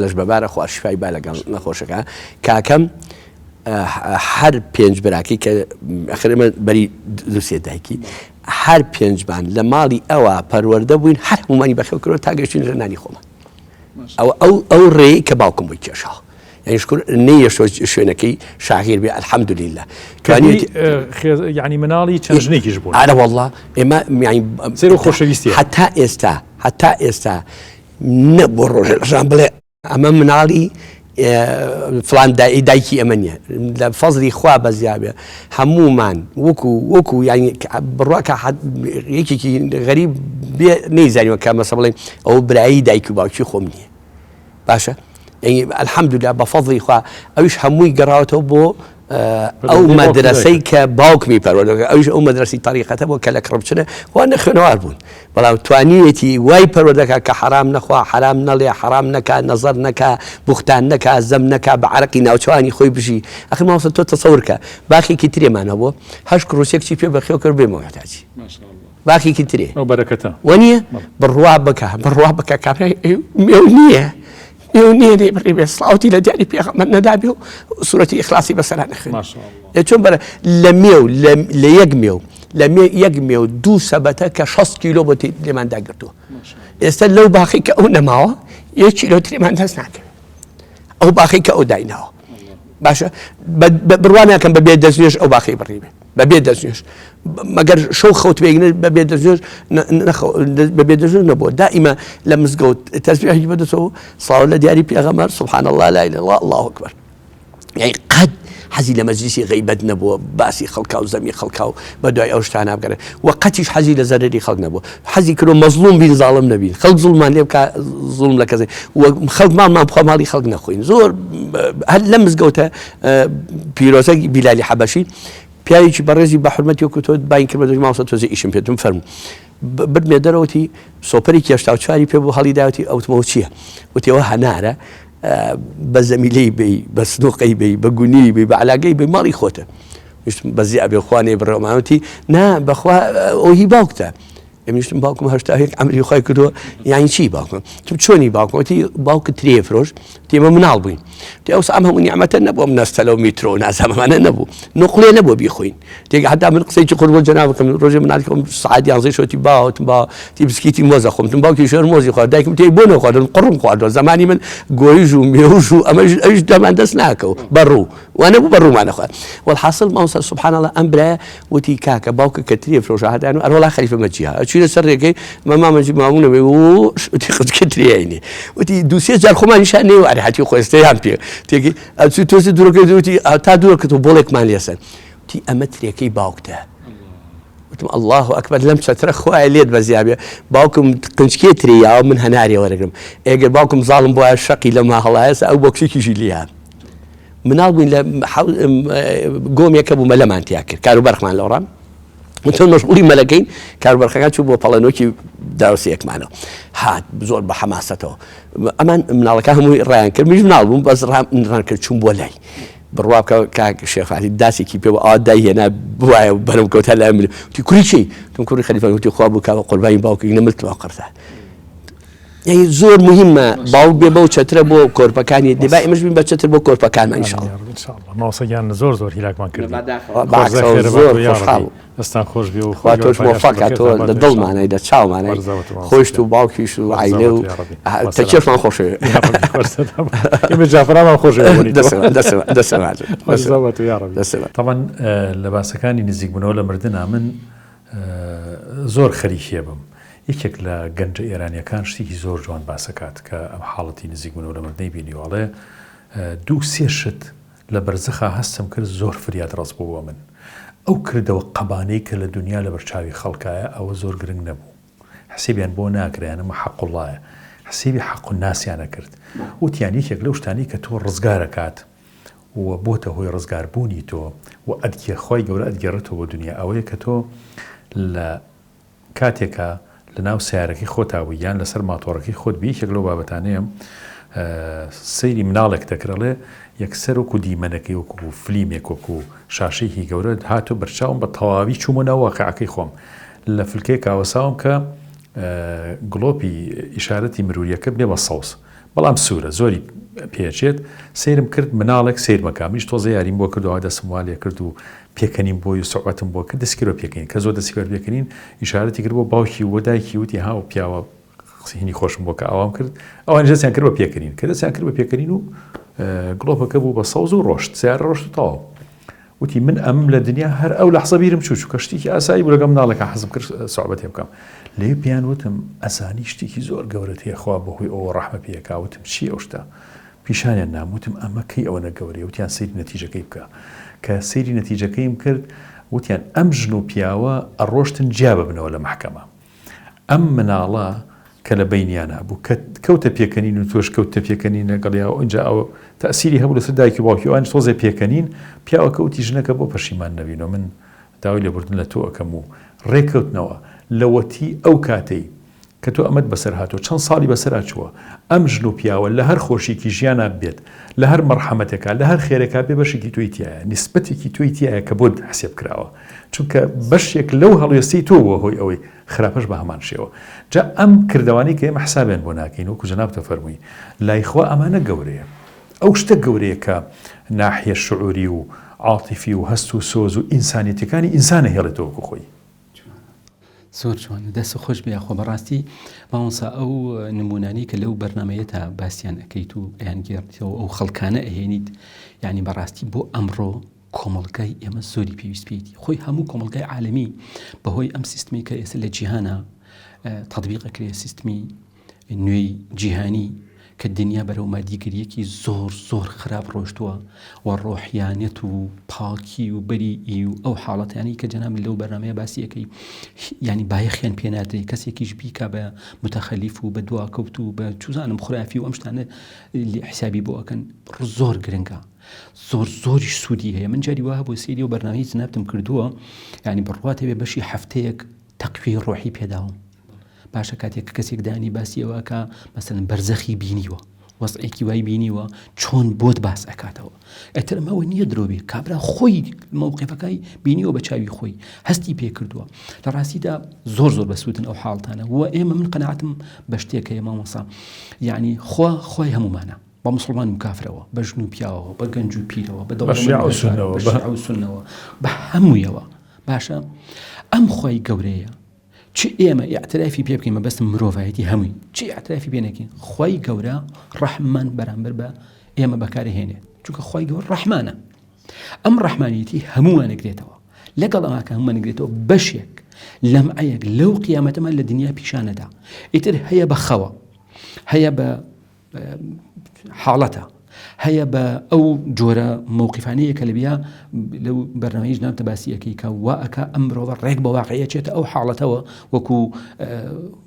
لەش بەبارە خوا شفای با لەگەڵ نەخۆشەکە کاکەم هەر پێنج براکەی کە ئەخر ئێمە بەری دووسێ دایکی هەر پێنجمان لە ماڵی ئەوە پەروەردە بووین هەر هەموومانی بەخێو کردووە تا گەشتین لە نانی خۆمان ئەوە ئەو ئەو ڕێی کە باوکم بۆی کێشاوە یعنی شکر نەیەشتوە شوێنەکەی شاغیر بێ الحمدللە توانیویەتی یعنی مناڵی چەند ژنێکیش بوون ئارە واللە ئێمە یعنی سەیر و خۆشەویستیە هەتا ئێستا هەتا ئێستا نە بۆ ڕۆژێ ژان بڵێ ئەمە مناڵی فلان دایکی ئەمە نییە لە فەزلی خوا بەزیابێ هەمومان وەکو وەکو یعنی بڕوا کە یەکێکی غەریب بێ نەیزانیوە کە مەسە بڵێ ئەو برایی دایک و باوکی خۆم نییە باشە الحمدللە بە فەزڵی خوا ئەویش هەمووی گەڕاوەتەوە بۆ ئەو مەدرەسەی کە باوکمی پەروەردە ئەویش ئەو مەدرەسی تەریقەتە بۆ کە لە کڕبچنە وا نەخوێنەوار بوون بەڵام توانیوێتی وای پەروەردەکە کە حرام نەخوا حرام نەڵێ حرام نەکا نەزەر نەکا بوختان نەکا زەم نەکا بە عرقی ناوچوانی خۆی بژی ئەخر مامۆستا تۆ تەسەور کە باخێکی ترێمان هەبوو هەشت کوڕ و سێ کچی پێ بەخێو کرد بێ مۆحتاجی باخێکی ترێ ئەو بەرەکەتە وەنیە بڕوا بکە بڕوا بکە کابرای مێو نییە مێو نییە لێ بڕی بێ سڵاوتی لە دیاری پێغەمبەر نەدابێ و سوورەتی ئیخلاسی بەسەرا نەخوێنێ ئێ چۆن بەرە لە مێو لە یەک مێو لە مێ یەک مێو دوو سەبەتە کە 6 کیلۆ بۆ لێمان داگرتووە ئێستا لەو باخی کە ئەو نەماوە یەک کیلۆ ترێمان دەست ناکەوێت ئەو باخی کە ئەو دایناوە باشە بڕوا ناکەم بە بێ دەستنوێژ ئەو باخی بڕی بێ بە بێ دەستنوێژ مەگەر شەو خەوت بێگنە بە بێ دەستنوێژ بە بێ دەستنوێژ نەبووە دائیمە لە مزگەوت تەسبیحی بەدەستەوە سڵاو لە دیاری پێغەمبەر سبحان الله لا اله الا الله الله اکبر یعنی قەت حەزی لە مەجلیسی غەیبەت نەبووە باسی خەڵکا و زەمی خەڵکا و بە دوای ئەو شتانە بگەڕێ و قەتیش حەزی لە زەرەری خەڵک نەبووە حەزی کردووە مەزڵوم بین زاڵم نەبین خەڵک زوڵمان لێ بکا زوڵم لە کەسێ و خەڵک ماڵمان بخوا ماڵی خەڵک نەخۆین زۆر هەر لەم مزگەوتە پیرۆزە بیلالی حەبەشی پیاوێکی بەڕێزی بە حرمەتی وەکو تۆ باین کرد بە دەژ مامۆستا تۆزێ ئیشم پێتم فەرموو بردمێ دەرەوەتی سۆپەرێکی 84 پێ بوو هەڵی داوتی ئەوتمەوە چییە وتەوە هەنارە بە زەمیلەی بی بە سنوقەی بی بە گونی بی بە علاگەی بی ماڵی خۆتە بەزی ئەبێ خوانێ بڕێمانوتی نا بەخوا ئەو هی باوکتە. ئەمیشتم باوکم 81 عەمری خۆی کردووە یانی چی باوکم تم چۆنی باوکم وتی باوکت ترێ فرۆش تێمە مناڵ بووین تی ئەوسا ئەم هەموو نیعمەتە نەبوو ئەم نەستەلە و میترۆ و نازانم ئەمانە نەبوو نوقلێ نەبوو بیخۆین تێگە حتا من قسەیەکی قورس بۆ جەناب بکەم ڕۆژێ مناڵی خۆم سەعات یانزەی شەوتی باوە وتم باوە تی بسکیتی مۆزە خۆم تم باوکی شێر مۆزی خوارد دایکم تی بۆ نەخواردن قوڕم خواردووە زمانی من گۆیژ و مێوژ و ئەمەش ئەویش دەمان دەست ناکەو بەڕوو وانە بوو بەڕوومان نەخوارد والحاصل مامۆستا سبحان الله ئەم برایە وتی کاکە باوکە کە ترێ فرۆشە هەدان و ئەرۆڵا خەریفە مەجیها ئەچوینە سەر ڕێگەی مە مامەجی مامونە بێ و وتی قچکە ترێینێ وتی دوو سێ جار خۆمان نیشان نێ و ئەرهاتی خۆستەیان پێ تێکی ئەچوو تۆزی دوورەکەی وتی تا دوورەکەت و بۆڵێکمان لێسەن وتی ئەمە ترێکەی باوکتە وتم الله ئەکبەر لەم چەترە خوایە لێت بەزیابێ باوکم قنچکێ ترێ یاوە من هەنارێ وەرەگرم ئێگەر باوکم زاڵم بۆە شەقی لەما هەڵایەسە ئەو بۆکسێکیشی لیا مناڵ بووین لە گۆمێکە بوو مەلەمان تیا کرد کاروبەرخمان لەوڕام چۆن مەشغولی مەلەکەین کاروبەرخەکان چوو بۆ پەڵەنۆکی دراوسێکمانەوە هات زۆر بە حەماسەتەوە ئەمان مناڵەکە هەمووی ڕایان کرد میش مناڵ بووم بەس ڕام کرد چوون بۆ لای بڕوا بکە کاک شێخالی داسێکی پێ ئا دای هێنا بواە و بەرم کەوتە لای من وتی کوری چی تم کوڕی خەلیفە وتی خوا بوو کاوە قوربانی باوکی نەملتەوە قەرزە یعنی زۆر مهمە باوک بێ بەو چەترە بۆ کۆرپەکانی دەبا ئێمەش بین بە چەتر بۆ کۆرپەکانمان ان شاء الله ان شاء الله مامۆستا گیان زۆر زۆر هیلاکمان کردی زۆر خۆشحاڵ دەستان خۆش بێ و خوا تۆش مۆفەق تۆ لە دڵمانای لە چاومانای خۆشت و باوکیش و عیلە و تەکێشمان خۆشەوێ ئێمە جافرامان خۆشەوێ طبعا لە باسەکانی نزیکبوونەوە لە مردنا من زۆر خەریکیە بم. یەکێک لە گەنجە ئێرانیەکان شتێکی زۆر جوان باس ئەکات کە ئەم حاڵەتی نزیکبوونەوە لە مردنەی بینیوە ئەڵێ دوو سێ شت لە بەرزەخا هەستم کرد زۆر فریاد ڕەس بوو بۆ من ئەو کردەوە قەبانەی کە لە دونیا لەبەر چاوی خەڵکایە ئەوە زۆر گرنگ نەبوو حسێبیان بۆ ناکرا یان ئەمە حەقوڵڵایە حسێبی حەقولناسیان ئەکرد وتیان یەکێک لەو شتانەی کە تۆ ڕزگار ئەکات و بۆتە هۆی ڕزگار بوونی تۆ و ئەتگێ خوای گەورە ئەتگێڕێتەوە بۆ دونیا ئەوەیە کە تۆ لە کاتێکا لە ناو سەیارەکەی خۆتا بووی یان لەسەر ماتۆڕەکەی خۆت بی یەکێک لەو بابەتانەیە سەیری مناڵێک دەکرد ئەڵێ یەکسەر وەکو دیمەنەکەی وەکو فلیمێک وەکو شاشەیەکی گەورە هاتۆ بەرچاوم بە تەواوی چوومە ناو واقعەکەی خۆم لە فلکەیەک ئاوەساوم کە گڵۆپی ئیشارەتی مروریەکە بێ بە سەوز بەڵام سوورە زۆری پێچێت سەیرم کرد مناڵێک سەیرمەکە منیش تۆزە یاریم بۆ کرد و دەستم وا لێ کرد و پێکەنیم بۆی و سوعبەتم بۆ کرد دەستی کرد بە پێکەنین کە زۆر دەستی کرد پێکەنین ئیشارەتی کرد بۆ باوکی و بۆ دایکی وتی ها و پیاوە قسەی خۆشم بۆ کە ئاوام کرد ئەوانیش دەستیان کرد بە پێکەنین کە دەستیان کرد بە پێکەنین و گڵۆپەکە بوو بە سەوز و ڕۆشت سیارە ڕۆشت و تەواو وتی من ئەم لە دنیا هەر ئەو لەحزە بیرم چوو چونکە شتێکی ئاسایی بوو لەگەڵ مناڵێکا حەزم کرد سوعبەتێ بکەم لێ پێیان وتم ئەزانی شتێکی زۆر گەورەت هەیە خوا بەهۆی ئەوە ڕەحمە پێکا وتم چی ئەو شتە پیشانیان نام وتم ئەمە کەی ئەوەنە گەورەیە وتیان سەیری نەتیجەکەی بکە کە سەیری نەتیجەکەیم کرد وتیان ئەم ژن و پیاوە ئەڕۆشتن جیا ببنەوە لە مەحکەمە ئەم مناڵە کە لە بەینیانا بوو کە کەوتە پێکەنین و تۆش کەوتە پێکەنین لەگەڵیا و ئینجا ئەو تەئسیری هەبوو لەسەر دایکی و باوکی ئەوانیش تۆزێ پێکەنین پیاوەکە وتی ژنەکە بۆ پەشیمان نەبینەوە من داوای لێبوردن لە تۆ ئەکەم و ڕێککەوتنەوە لەوەتی ئەو کاتەی کە تۆ ئەمەت بەسەر هاتووە چەند ساڵی بەسەرا چووە ئەم ژن و پیاوە لە هەر خۆشیکی ژیانا بێت لە هەر مەڕحەمەتێکا لە هەر خێرێکا بێ بەشێکی تۆی تیایە نیسبەتێکی تۆی تیایە کە بۆت حسێب کراوە چونکە بەشێک لەو هەڵوێستەی تۆ بووە هۆی ئەوەی خراپەش بە هەمان شێوە جا ئەم کردەوانەی کە ئێمە حسابیان بۆ ناکەین وەکو جەنابتە فەرمووی لای خوا ئەمانە گەورەیە ئەو شتە گەورەیە کە ناحیە شعوری و عاتیفی و هەست و سۆز و ئینسانیەتەکانی ئینسان ئەهێڵێتەوە وەکو خۆی. زۆر جوانە دەست خۆش بێ یاخوا بەڕاستی مامۆستا ئەو نمونانەی کە لەو بەرنمەیەتا باسیان ئەەکەیت و ئەیان گێڕیتەوە ئەو خەڵکانە ئەهێنیت یعنی بەڕاستی بۆ ئەمڕۆ کۆمەڵگای ئێمە زۆری پێویست پێیتی خۆی هەموو کۆمەڵگای عالمی بەهۆی ئەم سیستمی کە ئێستا لە جیهانە تطبیق ئەکرێ سیستمی نوێی جیهانی کە دنیا بەرەو مادیگەریەکی زۆر زۆر خراپ ڕۆشتووە و ڕۆحیانەت و پاکی و بەریئی و ئەو حاڵەتانەی کە جەنابت لەو بەرنامەیە باسی ئەکەی یانی بایەخیان پێ نادرێ کەسێکیش بیکا بە متەخەلیف و بە دواکەوت و بە چوزانم خرافی و ئەم شتانە حسابی بۆ ئەکەن زۆر گرنگە زۆر زۆریش سوودی هەیە من جاری وا هەبوو سەیری و بەرنامەی جنابتم کردووە یعنی بڕوات هەبێ بەشی هەفتەیەک تەقویەی ڕۆحی پێداوم باشە کاتێک کە کەسێک دانی باسی ئەوە ئەکا مەسەلەن بەرزەخی بینیوە. وەزعێکی وای بینیوە چۆن بۆت باس ئەکاتەوە ئەتر ئەمەوە نییە درۆبێ کابرا خۆی مەوقفەکەی بینیوە بە چاوی خۆی هەستی پێکردووە لە ڕاستیدا زۆر زۆر بەسوودن ئەو حاڵتانە و ئێمە من قەناعەتم بە شتێک هەیە مامۆسا یعنی خوا خۆی هەمومانە بە مسلمان و کافرەوە بە ژن و پیاوەوە بە گەنج و پیرەوە بە دەوڵەمەند بە هەموویەوە باشە ئەم خۆی گەورەیە چ ئێمە ئیعترافی پێ بکەین مەبەستم مرۆڤایەتی هەمووی چ ئیعترافی پێ نەکەین خوای گەورە ڕەحمان بەرامبەر بە ئێمە بەکارهێنێت چونکە خوای گەورە ڕەحمانە ئەم ڕەحمانیەتی هەمووان نگرێتەوە لەگەڵ ئەماکە هەمووان نگرێتەوە بەشێک لەمعەیەک لەو قیامەتەمان لە دنیا پیشانەدا ئیتر هەیە بە خەوە هەیە بە حاڵەتە هەیە بە ئەو جۆرە مەوقیفانەیە کە لەبیا لەو بەرنامەیش نامتە باسی ئەەکەی کە وا ئەکا ئەم مرۆڤە ڕێک بە واقعیە چێتە ئەو حاڵەتەوە وەکو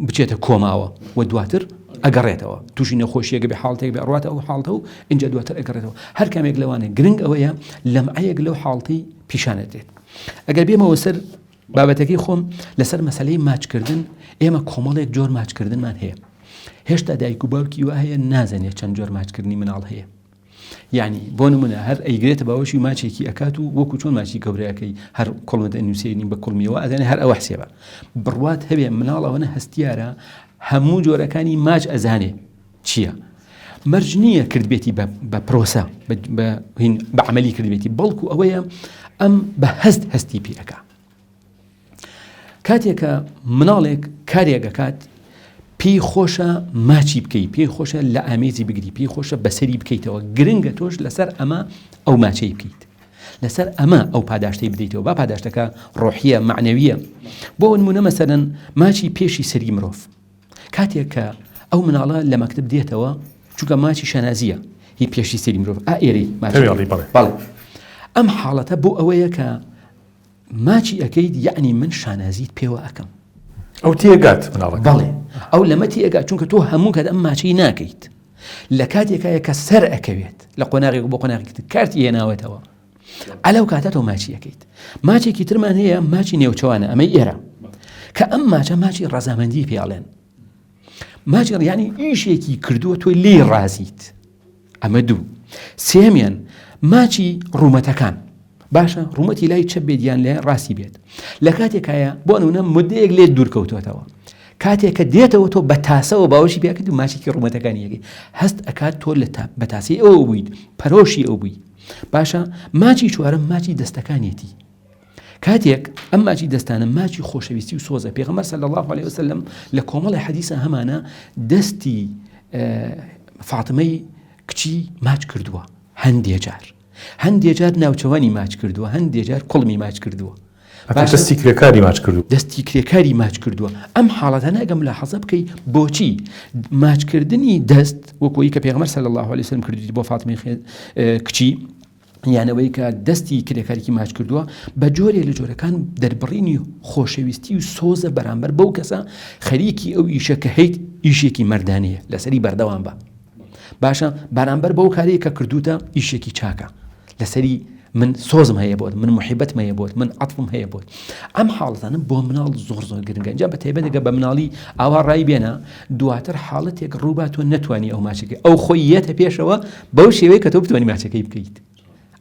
بچێتە کۆماوە و دواتر ئەگەڕێتەوە تووشی نەخۆشیەکە بێ حاڵتێک بێ ڕاتە ئەو حاڵتە و اینجا دواتر ئەگەڕێتەوە هەر کامێک لەوانە گرنگ ئەوەیە لەمعەیەک لەو حاڵتی پیشانە دێت ئەگەر بێمەوە سەر بابەتەکەی خۆم لەسەر مەسلەی ماچکردن ئێمە کۆمەڵێک جۆر ماچکردنمان هەیە هێشتا دایک و باوکی وا هەیە نازانێت چەند جۆر ماچکردنی مناڵ هەیە یعنی بۆ نمونە هەر ئەیگرێتە باوەشی ماچێکی ئەکات و وەکو چۆن ماچی گەورەکەی هەر کوڵمە دەنووسێنی بە کوڵمیەوە ئەزانێ هەر ئەوە حسێبە بڕوات هەبێ مناڵ ئەوەنە هەستیارە هەموو جۆرەکانی ماچ ئەزانێ چییە؟ مەرج نییە کردبێتی بە پرۆسە بە عملی کردبێتی بەڵکو ئەوەیە ئەم بە هەست هەستی پێەکە کاتێک کە مناڵێک کارێک ئەکات پێی خۆشە ماچی بکەی پێی خۆشە لە ئامێزی بگری پێی خۆشە بەسەری بکەیتەوە گرنگە تۆش لەسەر ئەمە ئەو ماچەی بکەیت لەسەر ئەمە ئەو پاداشتەی بدەیتەوە با پاداشتەکە ڕۆحیە معنەویە بۆ نمونە مەسەرەن ماچی پێشی سەری مرۆڤ کاتێک کە ئەو مناڵە لە مەکتب دێتەوە چونکە ماچی شانازیە هی پێشی سەری مرۆڤ ئا ئێرەی بەڵێ ئەم حاڵەتە بۆ ئەوەیە کە ماچی ئەکەیت یەعنی من شانازیت پێوە ئەکەم. ئەو تێگات مناڵەکە. بەڵێ ئەو لەمە تێگات چونکە تۆ هەموو کات ئەم ماچەی ناکەیت لە کاتێکایە کە سەر ئەکەوێت لە قۆناغێک بۆ قۆناغێکی تر کارتی هێناوەتەوە ئەلەو کاتە تۆ ماچی ئەکەیت ماچێکی ترمان هەیە ماچی نێوچەوانە ئەمەی ئێرە کە ئەم ماچە ماچی ڕەزامەندی پێڵێن ماچی ڕیانی ئیشێکی کردووە تۆی لێی ڕازیت ئەمە دوو. سێیەمیان، ماچی ڕوومەتەکان. باشە ڕوومەتی لای چەپ بێت یان لای ڕاستی بێت. لە کاتێکایە بۆ نمونە مدەیەک لێت دوور کەوتووەتەوە. کاتێک کە دێتەوە تۆ بە تاسەوە باوەشی پێکرد و ماچێکی ڕوومەتەکانی یەکەی هەست ئەکات تۆ لە بە تاسەی ئەوە بوویت پەرۆشی ئەو بووی. باشە ماچی چوارەم ماچی دەستەکانیەتی. کاتێک ئەم ماچی دەستانە ماچی خۆشەویستی و سۆزە پێغەمبەر صلی الله علیه وسلم لە کۆمەڵی حەدیسە هەمانە دەستی فاتمەی کچی ماچ کردووە هەندێ جار هەندێ جار ناوچەوانی ماچ کردووە هەندێ جار کوڵمی ماچ کردووە دەستی کرێکاری ماچ کردو دەستی کرێکاری ماچ کردووە ئەم حاڵەتە ناگەم لە حەزە بکەی بۆچی ماچکردنی دەست وەکۆی کە پێغەمبەر صلی الله علیه وسلم کردی بۆ فاتمی کچی یان ئەوەی کە دەستی کرێکارێکی ماچ کردووە بە جۆرێ لە جۆرەکان دەربڕینی خۆشەویستی و سۆزە بەرامبەر بەو کەسە خەریکی ئەو ئیشە کە هەیت ئیشێکی مەردانەیە لەسەری بەردەوام بە باشە بەرامبەر بەو کاری کە کردوتە ئیشێکی چاکە لەسەری من سۆزم هەیە بۆت من محیبەتم هەیە بۆت من عەتفم هەیە بۆت ئەم حاڵەتانە بۆ مناڵ زۆر زۆر گرنگە جا بە تایبەتەکە بە مناڵی ئاوا ڕای بێنە دواتر حاڵەتێک ڕووبا تۆ نەتوانی ئەو ماچەکەی ئەو خۆی یەتە پێشەوە بەو شێوەیە کە تۆ بتوانی ماچەکەی بکەیت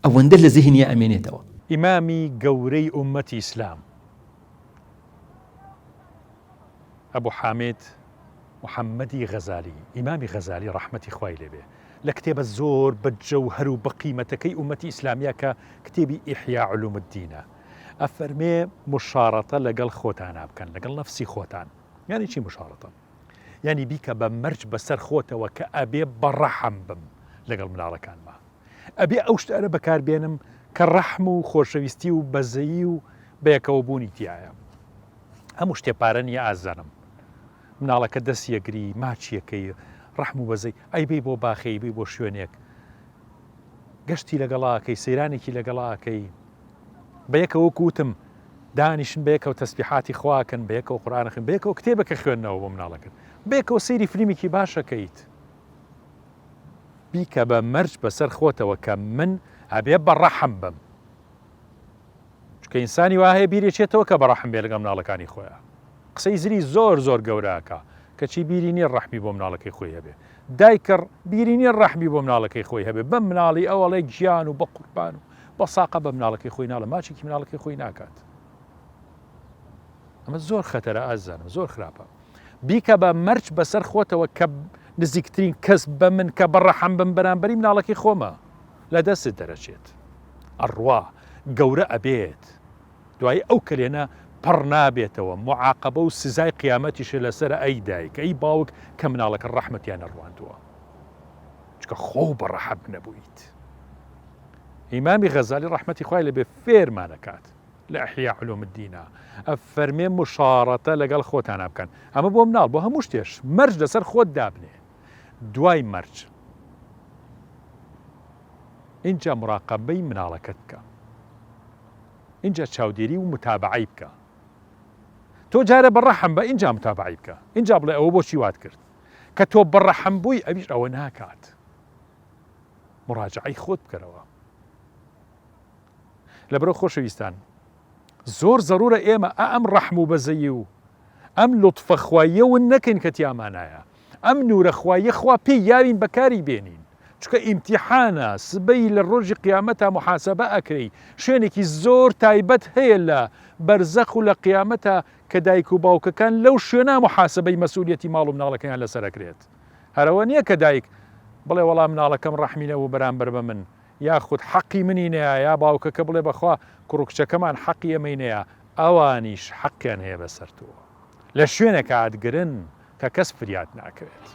ئەوەندە لە زهنیا ئەمێنێتەوە. ئیمامی گەورەی ئوممەتی ئیسلام ئەبو حامد محەممەدی غەزالی، ئیمامی غەزالی ڕەحمەتی خوای لێ بێ، لە کتێبە زۆر بە جەوهەر و بە قیمەتەکەی ئوممەتی ئیسلامیا کە کتێبی ئیحیا علوم الدینە ئەفەرمێ مشارەتە لەگەڵ خۆتانا بکەن، لەگەڵ نەفسی خۆتان. یانی چی مشارەتە؟ یانی بیکە بە مەرج بەسەر خۆتەوە کە ئەبێ بە ڕەحم بم لەگەڵ مناڵەکانما. ئەبێ ئەو شتانە بەکار بێنم کە ڕەحم و خۆشەویستی و بەزەیی و بەیەکەوەبوونی تیایە. هەموو شتێ پارە نییە ئازیزانم. مناڵەکە دەستی ئەگری، ماچی ئەکەی، ڕەحم و بەزەی، ئەیبەی بۆ باخێ، ئەیبەی بۆ شوێنێک، گەشتی لەگەڵا ئەکەی، سەیرانێکی لەگەڵا ئەکەی، بەیەکەوە وەکو وتم دانیشن بەیەکەوە تەسبیحاتی خوا ئەکەن، بەیەکەوە قورئان ئەخوێن، بەیەکەوە کتێبێک ئەخوێننەوە بۆ مناڵەکەت، بەیەکەوە سەیری فلیمێکی باش ئەکەیت. بیکە بە مەرج بەسەر خۆتەوە کە من ئەبێ بە ڕەحم بم. چونکە ئینسانی وا هەیە بیری چێتەوە کە بە ڕەحم بێ لەگەڵ مناڵەکانی خۆیا. قسەی زلی زۆر زۆر گەورە ئەکا کەچی بیری نییە ڕەحمی بۆ مناڵەکەی خۆی هەبێ. دایکە بیری نیە ڕەحمی بۆ مناڵەکەی خۆی هەبێ بەم مناڵی ئەو ئەڵێ گیان و بە قوربان و بە ساقە بە مناڵەکەی خۆی ناڵێ ماچێکی مناڵەکەی خۆی ناکات ئەمە زۆر خەتەرە ئازانم زۆر خراپە بیکە بە مەرج بەسەر خۆتەوە کە نزیکترین کەس بە من کە بەڕەحم بم بەرامبەری مناڵەکەی خۆمە لە دەستت دەرەچێت ئەڕوا گەورە ئەبێت دوایی ئەو کەلێنە پڕ نابێتەوە، موعاقەبە و سزای قیامەتیشە لەسەرە ئەی دایک ئەی باوک کە مناڵەکە ڕەحمتیان نەڕواندووە چونکە خۆو بە ڕەحم نەبوویت. ئیمامی غەزالی ڕەحمەتی خوای لێبێ فێرمان ئەکات لە احیاء علوم الدینە ئەفەرمێ مشاڕەتە لەگەڵ خۆتانا بکەن ئەمە بۆ مناڵ بۆ هەموو شتێش مەرج لەسەر خۆت دابنێ دوای مەرج ئینجا مراقەبەی مناڵەکەت بکە ئینجا چاودێری و متابەعەی بکە تۆ جارێ بە ڕەحم بە ئینجا متابەعەی بکە ئینجا بڵێ ئەوە بۆچی وات کرد کە تۆ بە ڕەحم بووی ئەویش ئەوە ناکات مراجعەی خۆت بکەرەوە لەبەرەوە خۆشەویستان زۆر زەرورە ئێمە ئەم ڕەحم و بەزەیی و ئەم لوتفە خواییە ون نەکەین کە تیامانایە ئەم نورە خواییە خوا پێی یاوین بەکاری بێنین چونکە ئیمتیحانە سبەی لە ڕۆژی قیامەتا موحاسەبە ئەکرێی شوێنێکی زۆر تایبەت هەیە لە بەرزەخ و لە قیامەتا کە دایک و باوکەکان لەو شوێنە موحاسەبەی مەسئولیەتی ماڵ و مناڵەکەیان لەسەر ئەکرێت هەرەوە نییە کە دایک بڵێ وەڵا مناڵەکەم ڕەحمی نەبوو بەرامبەر بە من یاخود حەقی منی نەیا یا باوکەکە بڵێ بەخوا کوڕ و کچەکەمان حەقی ئێمەی نەیا ئەوانیش حەقیان هەیە بەسەر تۆ لە شوێنێکا ئەتگرن کە کەس فریات ناکەوێت.